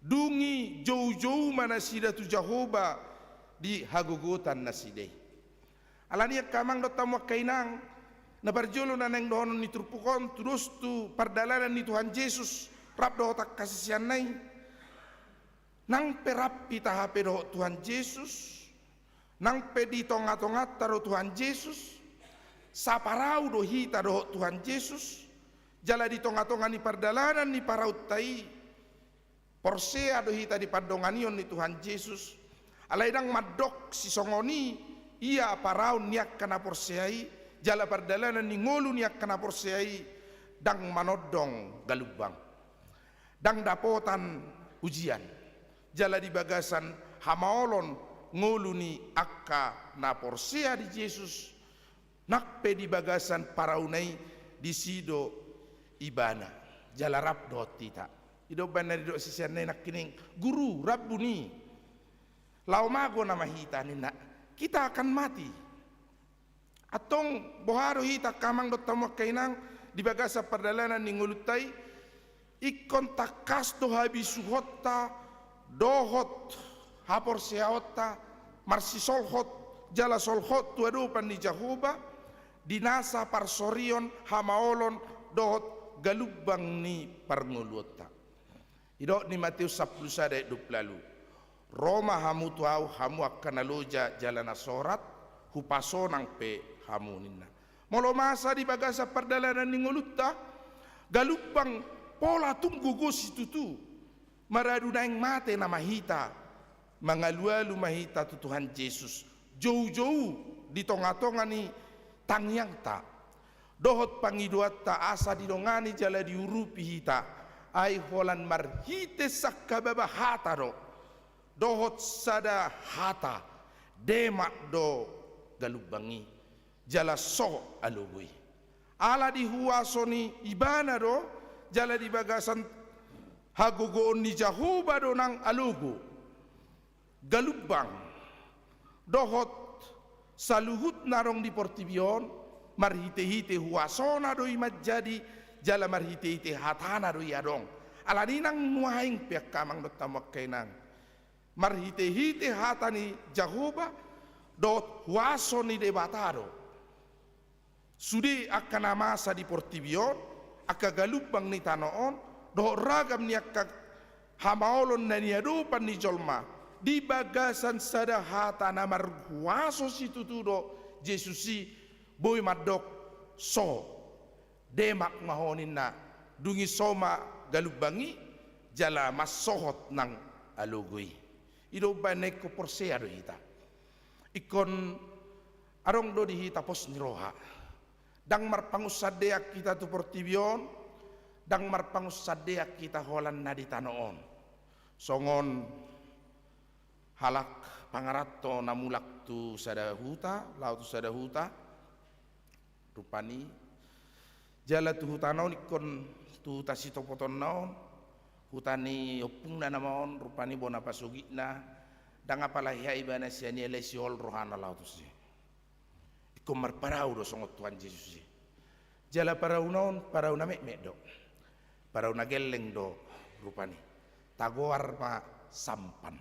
Dung i joujou ma nasida tu Jahowa di hagogotan nasida i. Alani i angka amang dohot hamu angka inang, na parjolo na naeng dohonon ni turpuk on, tudos tu pardalanan ni Tuhan Jesus rap dohot angka siseanna i. Nang pe rap hita hape dohot Tuhan Jesus, nang pe di tongatonganta do Tuhan Jesus, saparau do hita dohot Tuhan Jesus, jala di tongatonga ni pardalanan ni paraunta i, porsea do hita di pandonganion ni Tuhan Jesus. Alai ndang mandok sisongon i ia paraun ni angka na porsea i, jala pardalanan ni ngolu ni angka na porsea i ndang manondong galumbang. Ndang dapotan ujian. Jala di bagasan hamaolon ngolu ni angka na porsea di Jesus, nang pe di bagasan parauna i, disi do ibana. Jala rap dohot hita. I do umbahen na didok siseanna i nangkining, Guru, Rabbuni, laho mago nama hita ninna. Kita akan mati. Antong boha do hita angka amang dohot hamu angka inang di bagasan pardalanan ni ngolunta i? Ingkon tangkas do habisuhonta dohot haporseaonta marsisolhot jala solhot tu adopan ni Jahowa di nasa parsorion, hamaolon dohot galumbang ni parngoluonta. Didok ni Mateus sampulu sada ayat dua pulu ualu: Ro ma hamu tu Ahu, hamu angka na loja jala na sorat, hupasonang pe hamu, ninna. Molo masa di bagasan pardalanan ni ngolunta, galumbang pola tung gogo situtu, maradu naeng mate nama hita, mangalualu ma hita tu Tuhan Jesus, joujou di tongatonga ni tangiangta dohot pangidoanta, asa didongani jala diurupi hita, ai holan marhite sangkababa hata do, dohot sada hata, demak do galumbang i, jala so alogo i. Ala di huaso ni Ibana do, jala di bagasan hagogoon ni Jahowa do nang alogo, galumbang dohot saluhut na adong di portibi on, marhitehite huasona do i manjadi, jala marhitehite hatana do i adong. Alani nang nuaeng pe angka amang dohot hamu angka inang, marhitehite hata ni Jahowa dohot huaso ni Debata do sude angka na masa di portibi on, angka galumbang ni tano on, dohot ragam ni angka hamaolon na niadopan ni jolma, di bagasan sada hata na marhuaso situtu do Jesus i, boi mandok: So, demak ma ho, ninna. Dung i so ma galumbang i, jala mansohot nang alogo i. I do umbahen na ingkon porsea do hita. Ingkon adong do di hita pos ni roha. Ndang marpangunsandean hita tu portibi on, ndang marpangunsandean hita holan na di tano on. Songon halak pangaranto na mulak tu sada huta, laho tu sada huta, rupani. Jala tu hutana on ingkon tu huta sitopotonna on, huta ni ompungna nama on, rupani bona pasogitna, ndang apala hea ibana sian i alai sihol rohana laho tusi. Ingkon marparau do songon Tuhan Jesus i. Jala parauna on parau na metmet do. Parau na gelleng do rupani. Tagoar ma sampan.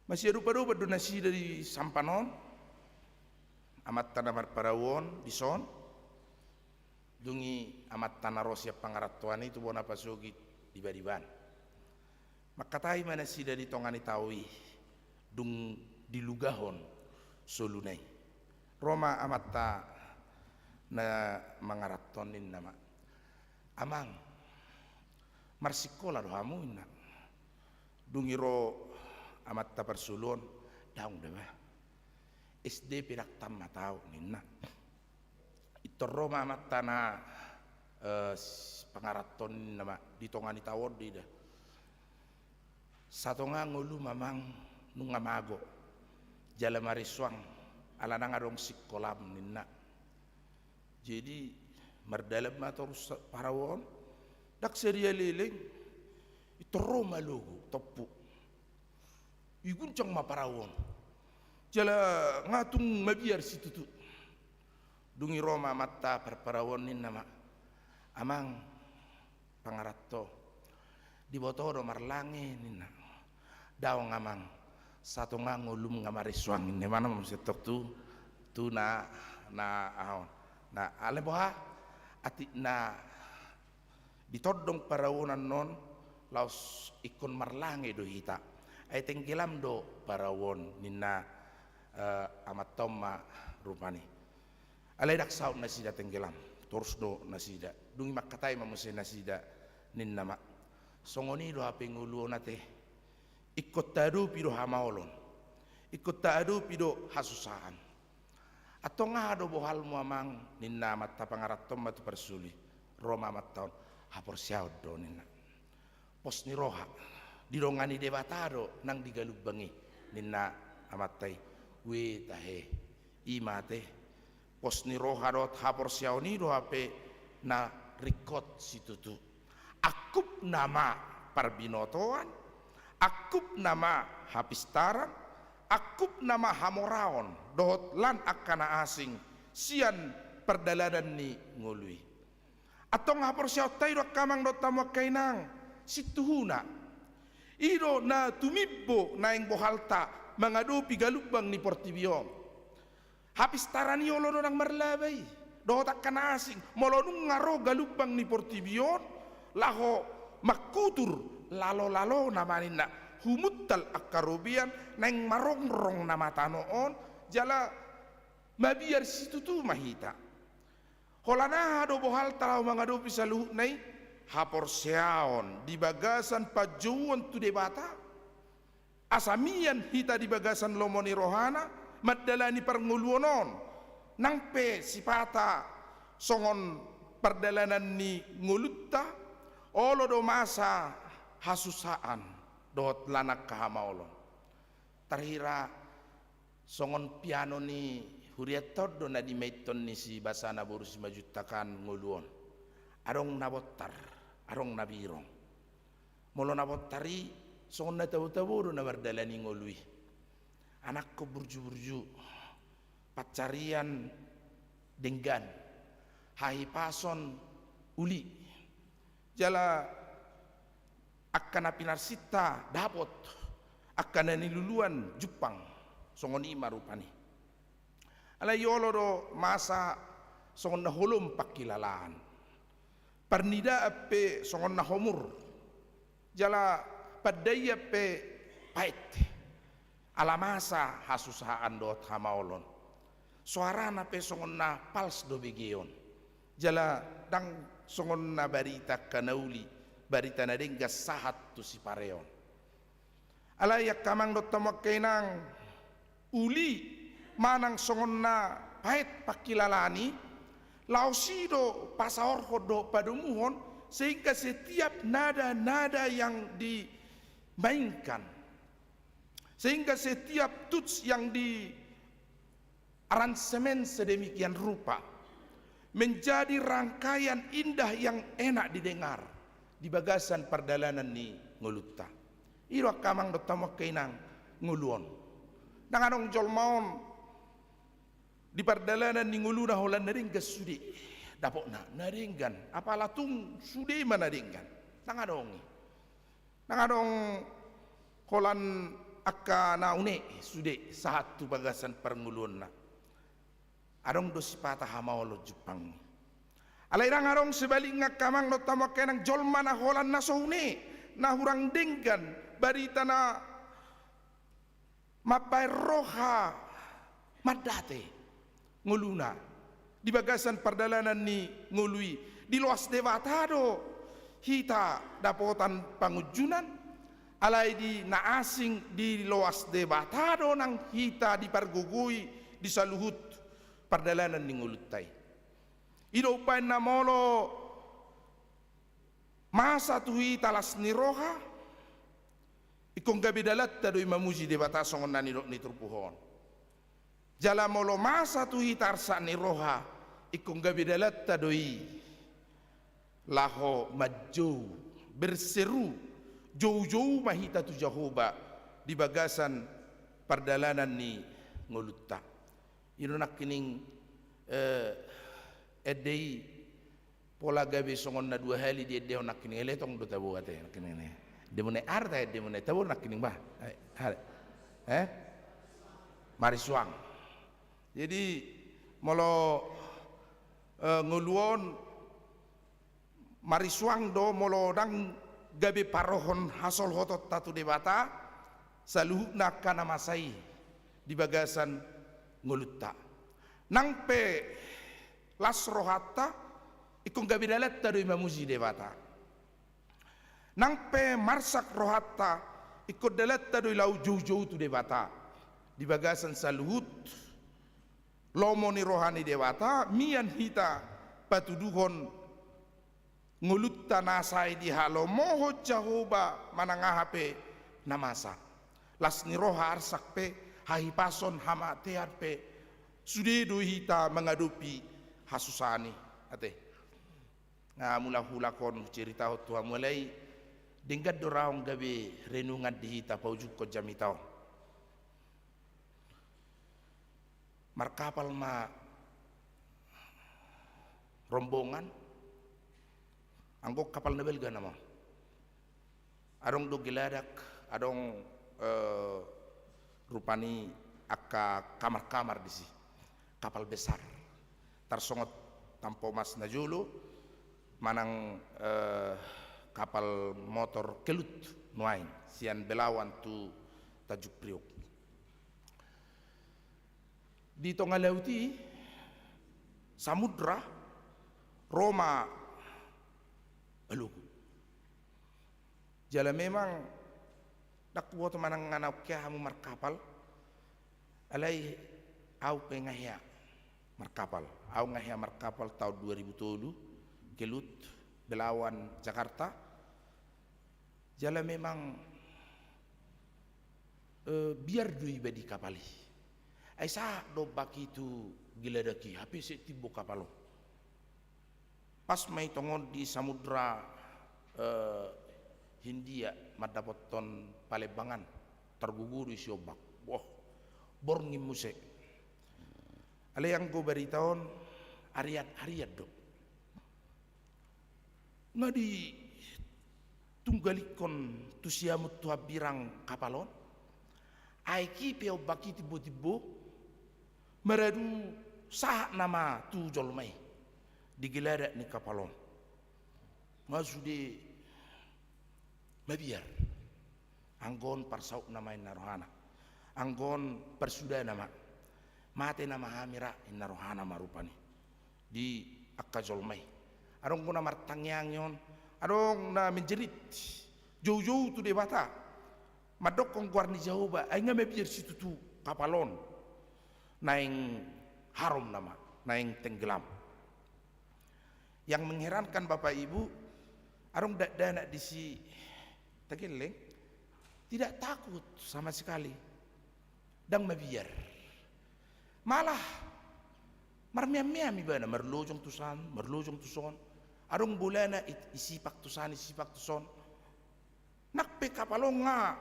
Masiadopadopan do nasida di sampan on, amanta na marparau on dison. Dung i amanta na ro sian pangarantoan i tu bona pasogit dibadiban. Mangkatai ma nasida di tonga ni tao i, dung dilugahon soluna i. Ro ma amanta na mangaranto on, ninna ma: Amang, marsingkola do hamu, ninna. Dung i ro amanta parsuluon: Daong da, bah. S D pe ndang tamat ahu, ninna. Pintor ro ma amanta na, eh, s-, pangaranto on, ninna ma, di tonga ni tao on do ida. Satonga ngolum, Amang, nunga mago jala maresoang, ala ndang adong singkolam, ninna. Jadi mardalan ma torus sa-, parau on, ndang sadia leleng, pintor ro ma alogo, tompu. Igunjang ma parau on. Jala nga tung mabiar situtu. Dung i ro ma amanta parparau on, ninna ma: Amang pangaranto, diboto do marlange, ninna. Daong, Amang, satonga ngolum nga maresoang, ninna. Imana ma muse tong tu, tu na, na aha on. Na alai boha? Atik na ditondong parau on annon, laos ingkon marlange do hita. Ai tenggelam do parau on, ninna, eh, amanta on ma rupani. Alai ndang saut nasida tenggelam, torus do nasida. Dung i mangkatai ma muse nasida, ninna ma: Songon i do hape ngolu on ate. Ingkon taadopi do hamaolon. Ingkon taadopi do hasusaan. Antong aha do bohalmu, Amang? Ninna amanta pangaranto on ma tu parsulu i. Ro ma amanta on: Haporseaon do, ninna. Pos ni roha. Didongani Debata do nang di galumbang i, ninna amanta i. Ue tahe. I ma ate. Pos ni roha dohot haporseaon i do hape na ringkot situtu. Angkupna ma parbinotoan, angkupna ma hapistaran, Angkupna ma hamoraon dohot lan angka na asing sian pardalanan ni ngolu i. Antong haporseaonta i do angka amang dohot hamu angka inang, sintuhuna. I do na tumimbo naeng bohalta mangadopi galumbang ni portibi on. Hapistaran i olo do nang marlaba i dohot angka na asing, molo nunga ro galumbang ni portibi on laho mangkutur lalo-lalona ma ninna, humuntal angka robean naeng marongrong nama tano on, jala mabiar situtu ma hita. Holan aha do bohalta laho mangadopi saluhutna i? Haporseaon di bagasan panjouon tu Debata. Asa mian hita di bagasan lomo ni rohana mandalani parngoluon on. Nang pe sipata songon pardalanan ni ngolunta, olo do masa hasusaan dohot lan angka hamaolon. Tarhira songon piano ni hurianta on do na dimainhon ni si Basana boru Simanjuntak an ngolu on. Adong na bontar, adong na birong. Molo na bontar i songon na tabo-tabo do na mardalani ngolu i. Anakkon burju-burju, pansarian denggan, hahipason uli. Jala angka na pinarsinta dapot, angka na niluluan jumpang, songon i ma rupani. Alai olo do masa songon na holom pangkilalaan. Parnidaan pe songon na homur. Jala pandaian pe paet. Ala masa hasusaan dohot hamaolon. Soarana pe songon na pals do begeon. Jala ndang songon na barita angka na uli, barita na denggan sahat tu sipareon. Alai angka amang dohot hamu angka inang, uli manang songon na paet pangkilalaan i, laos i do pasaorhon dohot padomuhon, sehingga setiap nada-nada yang dimainkan, sehingga setiap touch yang di aransemen sedemikian rupa menjadi rangkaian indah yang enak didengar di bagasan pardalanan ni ngolunta. I do angka amang dohot hamu angka inang, ngolu on. Ndang adong jolma on di pardalanan ni ngoluna holan na denggan sude dapotna, na denggan, apala tung sude ma na denggan. Ndang adong i. Ndang adong holan angka na une sude sahat tu bagasan parngoluonna. Adong do sipata hamaolon jumpang i. Alai ndang adong sebalikna angka amang dohot hamu angka inang, jolma na holan na so une, na hurang denggan, barita na mambaen roha mandate ngoluna di bagasan pardalanan ni ngolu i. Diloas Debata do hita dapotan pangunjunan, alai di na asing diloas Debata do nang hita dipargogoi di saluhut pardalanan ni ngolunta i. I do umbaen na molo masa tu hita las ni roha, ingkon gabe dalanta do i mamuji Debata songon na nidok ni turpuk on. Jala molo masa tu hita arsak ni roha, ingkon gabe dalanta do i laho manjou, berseru, jou-jou ma hita tu Jahowa di bagasan pardalanan ni ngolunta. I do nangkining, eh, ende i pola gabe songon na dua hali diendehon nangkining, ale tong do tabo ate nangkining i. Endemuna i, aha do ate endemuna i, tabo nangkining bah. Eh, aha? Eh? Marisuang. Jadi molo, eh, ngolu on marisuang do molo ndang gabe parohon hasolhotonta tu Debata, saluhutna angka na masa i di bagasan ngolunta. Nang pe las rohanta, ingkon gabe dalanta do i mamuji Debata. Nang pe marsak rohanta, ingkon dalanta do i laho jou-jou tu Debata. Di bagasan saluhut lomo ni roha ni Debata, mian hita patuduhon ngolunta na sai dihalomohon Jahowa manang aha pe na masa. Las ni roha, arsak pe, hahipason, hamatean pe, sude do hita mangadopi hasusaan i. Ate. Nga mulak-ulak on huceritahon tu hamu, alai denggan do ra on gabe renungan di hita paujungkon jamita on. Markapal ma rombongan, anggo kapal na balga nama. Adong do geladak, adong, eh, rupani angka kamar-kamar disi. Kapal besar. Tarsongon tampomas na jolo, manang, eh, kapal motor Kelut nuaeng, sian Belawan tu Tanjung Priok. Di tonga laut i, samudra, ro ma alogo. Jala memang ndang huboto manang nga naung hea hamu markapal, alai au pe nga hea markapal. Au nga hea markapal taon dua ribu tolu, Kelut, Belawan, Jakarta. Jala memang, eh, biar do iba di kapal i. Ai sahat do ombak i tu geladak i, hape sai timbo kapal on. Pas ma i tongon di samudra, eh, Hindia, mandapothon Palembangan, targogo do i isi ombak. Boh, borngin muse. Alai anggo barita on, arian-arian do. Nga ditunggalingkon tu siamun tu hambirang kapal on. Aek i pe ombak i timbo-timbo, maradu sahat nama tu jolma i di geladak ni kapal on. Nga sude mabiar. Anggo on parsautna ma inna rohana. Anggo on parsudana ma. Mate nama hami ra inna rohana ma rupani. Di angka jolma i. Adong do na martangiangi on. Adong na menjerit. Joujou tu Debata. Mandokkon goar ni Jahowa. Ai nga mabiar situtu kapal on. Naeng harom nama. Naeng tenggelam. Yang mengherankan Bapak Ibu, adong dakdanak disi Tagelleng, tidak takut sama sekali. Ndang mabiar. Malah marmeam-meam ibana, marlojong tusan, marlojong tuson. Adong bolana i, isipak tusan, isipak tuson. Nang pe kapal on nga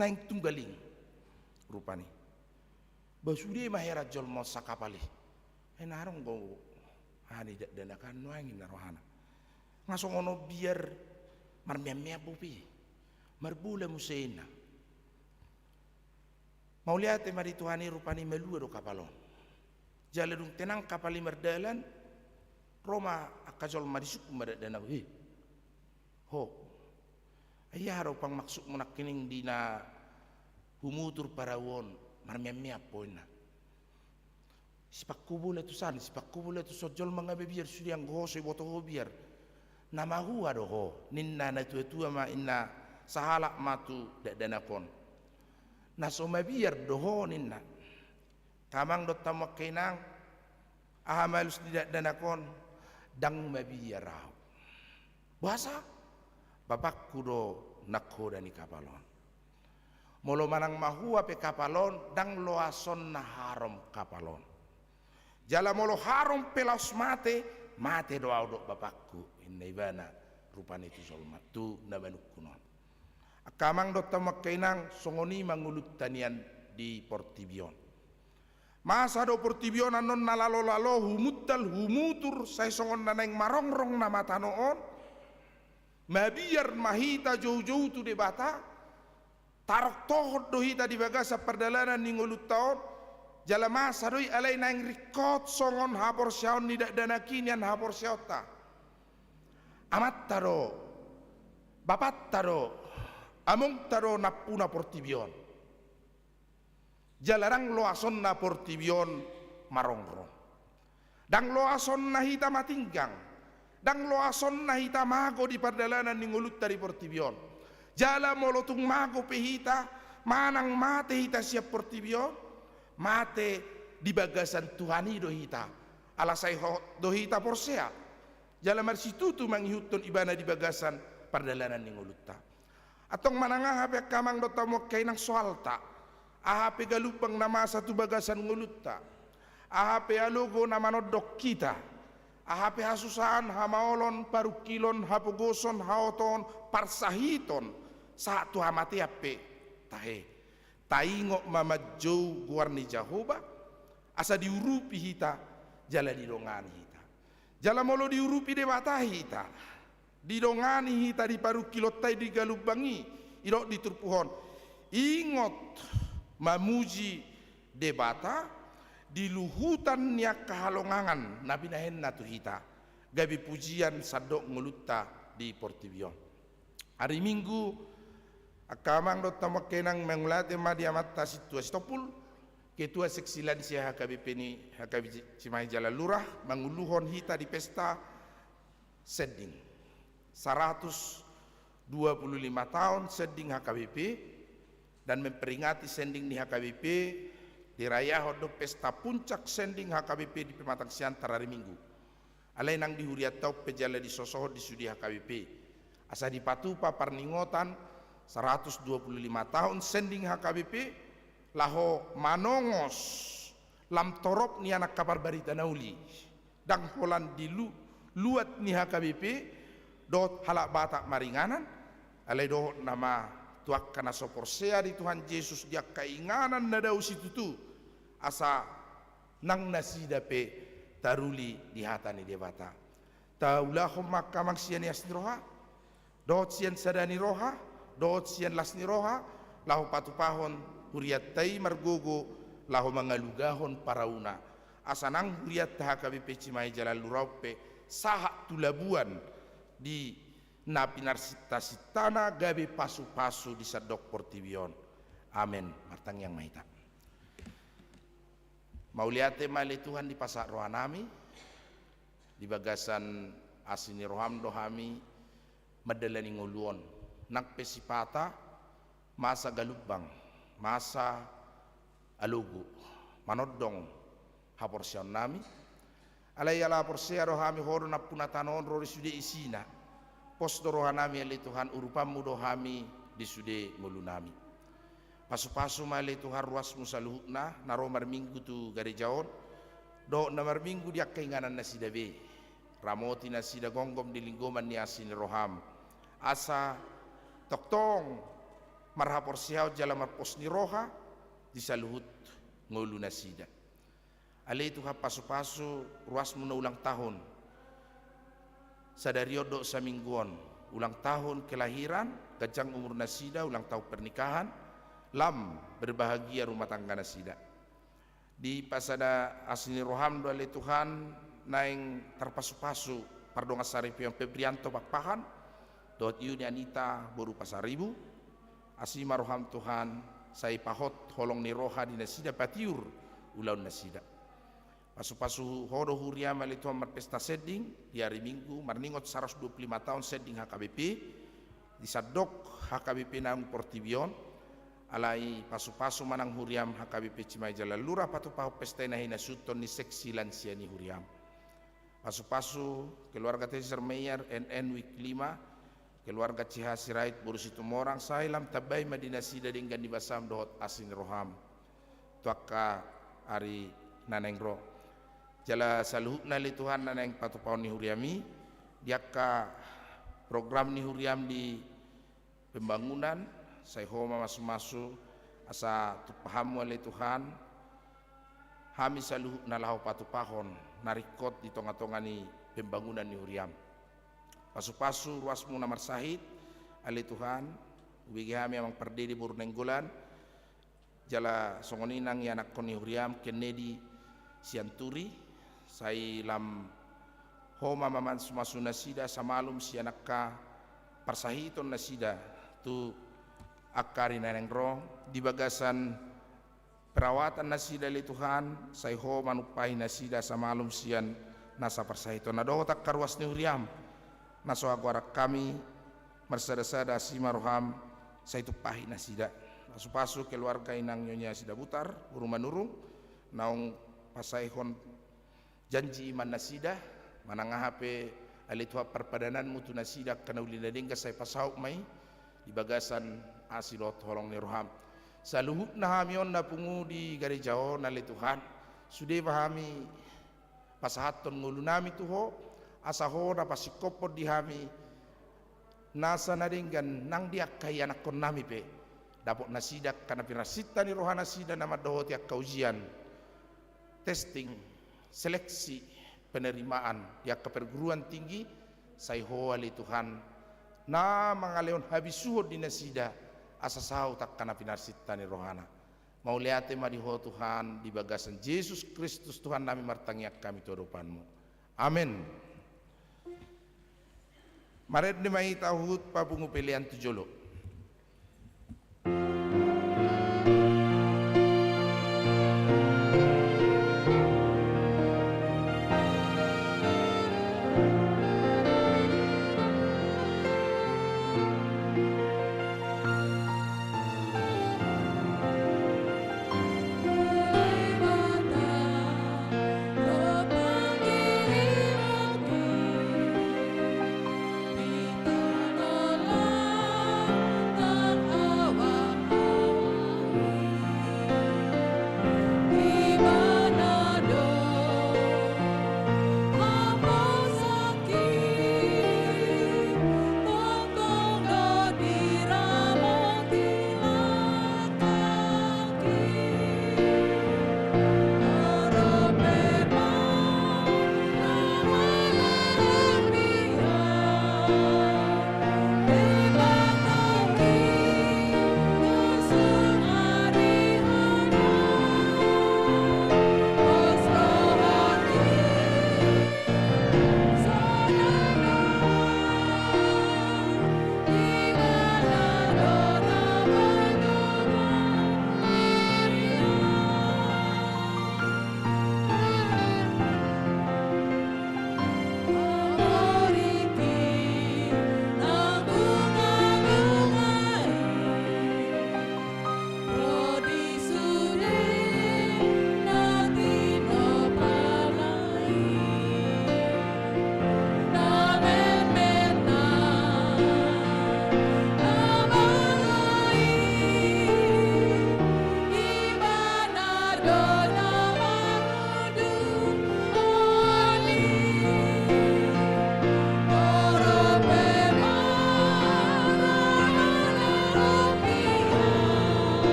naeng tunggaling rupani. Ba sude ma heran jolma on sakapal i. Ai na adong do aha ni dakdanak an nuaeng inna rohana. Nga songon on biar marmeam-meam bope. Marbola muse inna. Mauliate ma di Tuhan i rupani malua do kapal on. Jala dung tenang kapal i mardalan, ro ma angka jolma disungkun ma dakdanak, "He, ho. Ai aha do pangmaksudmu nangkining di na humutur parau on marmeam-meam ho?" inna. Sipangkubola tusan, sipangkubola tuson jolma nga mabiar sude anggo ho so iboto ho biar. Na mahua do ho, ninna natua-tua ma inna sahalak ma tu dakdanak on. Na so mabiar do ho ninna. Angka amang dohot hamu angka inang, aha ma alus ni dakdanak on, ndang mabiar ahu. Boasa? Bapakku do nangkoda ni kapal on. Molo manang mahua pe kapal on, ndang loasonna harom kapal on. Jala molo harom pe laos mate, mate do ahu dohot bapakku, inna ibana rupani tu jolma, tu na manungkun on. Angka amang dohot hamu angka inang, songon i ma ngolunta nian di portibi on. Masa do portibi on annon na lalo-lalo, humuntal, humutur, sai songon na naeng marongrong nama tano on, mabiar ma hita joujou tu Debata, tarongtohon do hita di bagasan pardalanan ni ngolunta on, jala masa do i alai naeng ringkot songon haporseaon ni dakdanak i nian haporseaonta. Amanta do, bapanta do, amongta do nampuna portibi on. Jala ndang loasonna portibi on marongrong. Ndang loasonna hita matinggang. Ndang loasonna hita mago di pardalanan ni ngolunta di portibi on. Jala molo tung mago pe hita, manang mate hita sian portibi on, mate di bagasan Tuhan i do hita. Ala sai hot do hita porsea. Jala marsitutu mangihuthon ibana di bagasan pardalanan ni ngolunta. Antong manang aha pe angka amang dohot hamu angka inang soalta, aha pe galumbang na masa tu bagasan ngolunta, aha pe alogo na manondok hita, aha pe hasusaan, hamaolon, parungkilon, hapogoson, haotoon, parsahiton, sahat tu hamatean pe, tahe. Taingot ma manjou goar ni Jahowa, Asa diurupi hita, jala didongani hita. Jala molo diurupi Debata hita, didongani hita di parungkilonta i di galumbang i, didok di turpuk on. Ingot mamuji Debata di luhutan ni angka halongangan na binahenna tu hita, gabe pujian sandok ngolunta di portibi on. Ari Minggu, angka amang dohot hamu angka inang, mangulate ma di amanta Sintua Sitompul, Ketua Seksi Lansia H K B P ni H K B P Cimahi Jalan Lurah, manguluhon hita di pesta sending. Saratus dua puluh lima taon sending H K B P, dan memperingati sending ni H K B P, dirayahon do pesta puncak sending H K B P di Pematang Siantar ari Minggu. Alai nang di hurianta on pe jala disosohon di sude H K B P. Asa dipatupa parningotan saratus dua puluh lima taon sending H K B P, laho manongos lam torop ni angka parbarita na uli. Ndang holan di lu-, luat ni H K B P, dohot halak Batak maringanan, alai dohot nama tu angka na so porsea di Tuhan Jesus di angka inganan na dao situtu, asa nang nasida pe taruli di hata ni Debata. Taulahon ma angka amang sian ias ni roha, dohot sian sada ni roha, dohot sian las ni roha, laho patupahon hurianta i margogo, laho mangalugahon parauna. Asa nang hurianta H K B P Cimahi Jalan Lurah on pe sahat tu labuan di na pinarsintasintana gabe pasupasu di sandok portibi on. Amen. Martangiang ma hita. Mauliate ma ale Tuhan di pasahat rohanami, di bagasan asi ni roham do hami mandalani ngolu on. Nang pe sipata masa galumbang, masa alogo, manondong haporseaonnami. Alai ala porsea do hami Ho do nampuna tano on ro di sude isina. Pos do rohanami ale Tuhan, urupanmu do hami di sude ngolunami. Pasupasu ma ale Tuhan ruasmu saluhutna, na ro marminggu tu gareja on, dohot na marminggu di angka inganan nasida be. Ramoti nasida gomgom di linggoman ni asi ni roham. Asa tongtong marhaporseaon jala marpos ni roha di saluhut ngolu nasida. Ale Tuhan pasupasu ruasmu na ulang tahun. Sadari on dohot saminggu on, ulang tahun kelahiran, ganjang umur nasida, ulang tahun pernikahan, lam berbahagia rumah tangga nasida. Dipasada asi ni roham do ale Tuhan, naeng tarpasupasu pardongansaripeon Febrianto Pakpahan, dohot Yuni Anita boru Pasaribu, asi ma roham Tuhan, sai pahot holong ni roha di nasida patiur ulaon nasida. Pasupasu Ho do huriam ale Tuhan marpesta sending, di ari Minggu, marningot saratus dua puluh lima taon sending H K B P, di sandok H K B P naung portibi on, alai pasupasu ma nang huriam H K B P Cimahi Jalan Lurah patupahon pesta i na hinasuhuton ni seksi lansia ni huriam. Pasupasu keluarga Caesar Meyer, N N Wik lima, keluarga C H Sirait boru Situmorang, sai lam tambai ma di nasida denggan ni basam dohot asi ni roham tu angka ari na naeng ro. Jala saluhutna ale Tuhan na naeng patupahon ni huriam i, di angka program ni huriam di pembangunan, sai Ho ma masumasu, asa tumpahanmu ale Tuhan, hami saluhutna laho patupahon na ringkot di tongatonga ni pembangunan ni huriam. Pasupasu ruasmu na marsahit, ale Tuhan, hubege hami amang Pardede boru Nainggolan, jala songon i nang ianakhon ni huriam Kennedy Sianturi, sai lam Ho ma mamasumasu nasida asa malum sian angka parsahiton nasida tu angka ari na naeng ro, di bagasan perawatan nasida ale Tuhan, sai Ho manumpahi nasida asa malum sian nasa parsahitonna dohot angka ruas ni huriam, na so hagoaran hami marsadasada, asi ma roham, sai tumpahi nasida. Pasupasu keluarga inang Nyonya Sidabutar boru Manurung, naung pasaehon janji i ma nasida, manang aha pe ale Tuhan parpadananmu tu nasida angka na uli na denggan, sai pasaut ma i di bagasan asi dohot holong ni roham. Saluhutna hami on na pungu di gareja on ale Tuhan, sude ma hami pasahathon ngolunami tu Ho, asa Ho na pasingkophon di hami nasa na denggan nang di angka ianakhonnami pe, dapot nasida angka na pinarsinta ni rohanasida na mandohoti angka ujian. testing, seleksi, penerimaan di angka perguruan tinggi, sai Ho ale Tuhan na mangalehon habisuhon di nasida, asa saut angka na pinarsinta ni rohana. Mauliate ma di Ho Tuhan, di bagasan Jesus Kristus Tuhan nami martangiang hami tu adopan-Mu. Amen. Marende ma hita huhut papungu pelean tu jolo.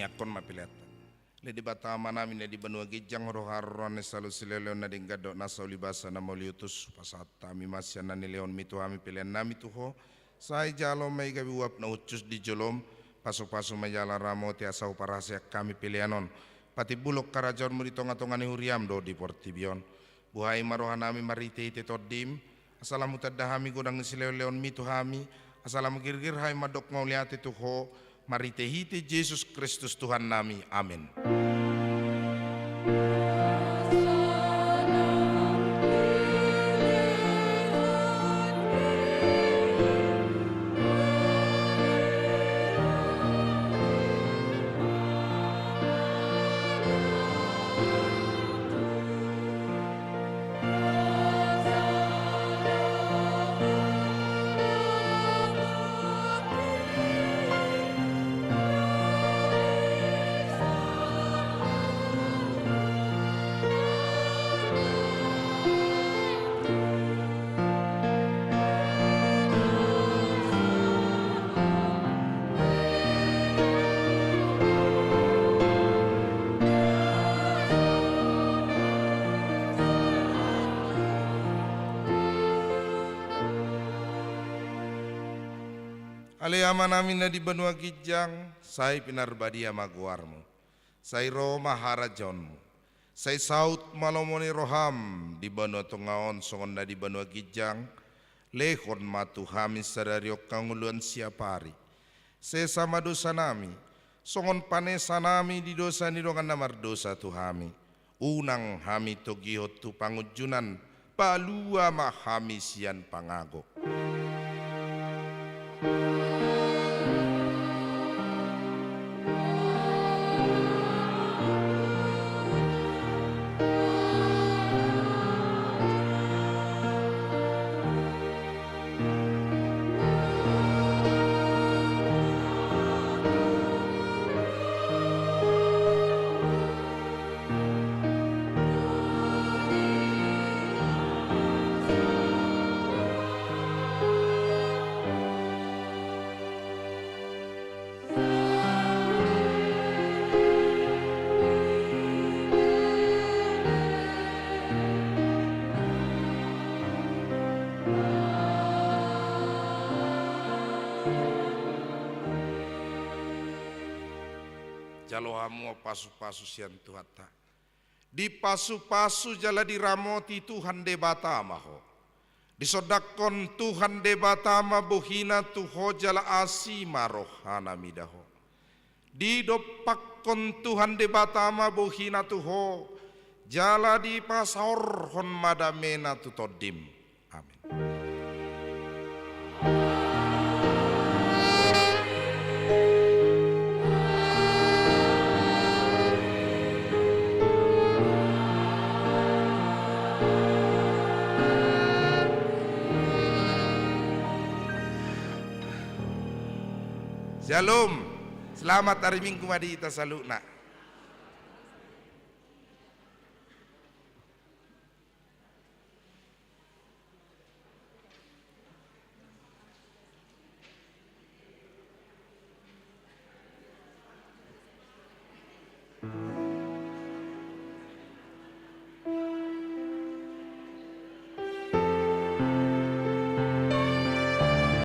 Angkon ma peleanta. Ale Debata Amanami na di banua ginjang, Ho do haroroan ni saluhut silehonlehon na denggan dohot nasa ulibasa na mauliutus, pasahat hami ma sian na nilehonMi tu hami peleannami tu Ho, sai jalo ma i gabe uap na hushus di joloM, pasupasu ma i jala ramoti asa huparhaseang hami pelean on patimbulhon harajaonMu di tongatonga ni huriaM dohot di portibi on. Buhai ma rohanami marhitehite TondiM, asa lam hutanda hami godang ni silehonlehonMi tu hami, asa lam girgir hami mandok mauliate tu Ho, marhitehite Jesus Kristus Tuhannami. Amen. Ale Amanami na di banua ginjang, sai pinarbadia ma goarMu. Sai ro ma harajaonMu. Sai saut ma lomo ni rohaM di banua tonga on songon na di banua ginjang. Lehon ma tu hami sadari on hangoluan siapari. Sesa ma dosanami, songon panesanami di dosa ni dongan na mardosa tu hami. Unang hami togihon tu pangunjunan, palua ma hami sian pangago. Jalo hamu ma pasupasu sian Tuhanta. Dipasupasu jala diramoti Tuhan Debata ma ho. Disondangkon Tuhan Debata ma bohina tu ho jala asi ma rohana mida ho. Didompakkon Tuhan Debata ma bohina tu ho, jala dipasaorhon ma damena tu tondim. Amen. Syalom. Selamat hari Minggu ma di hita saluhutna.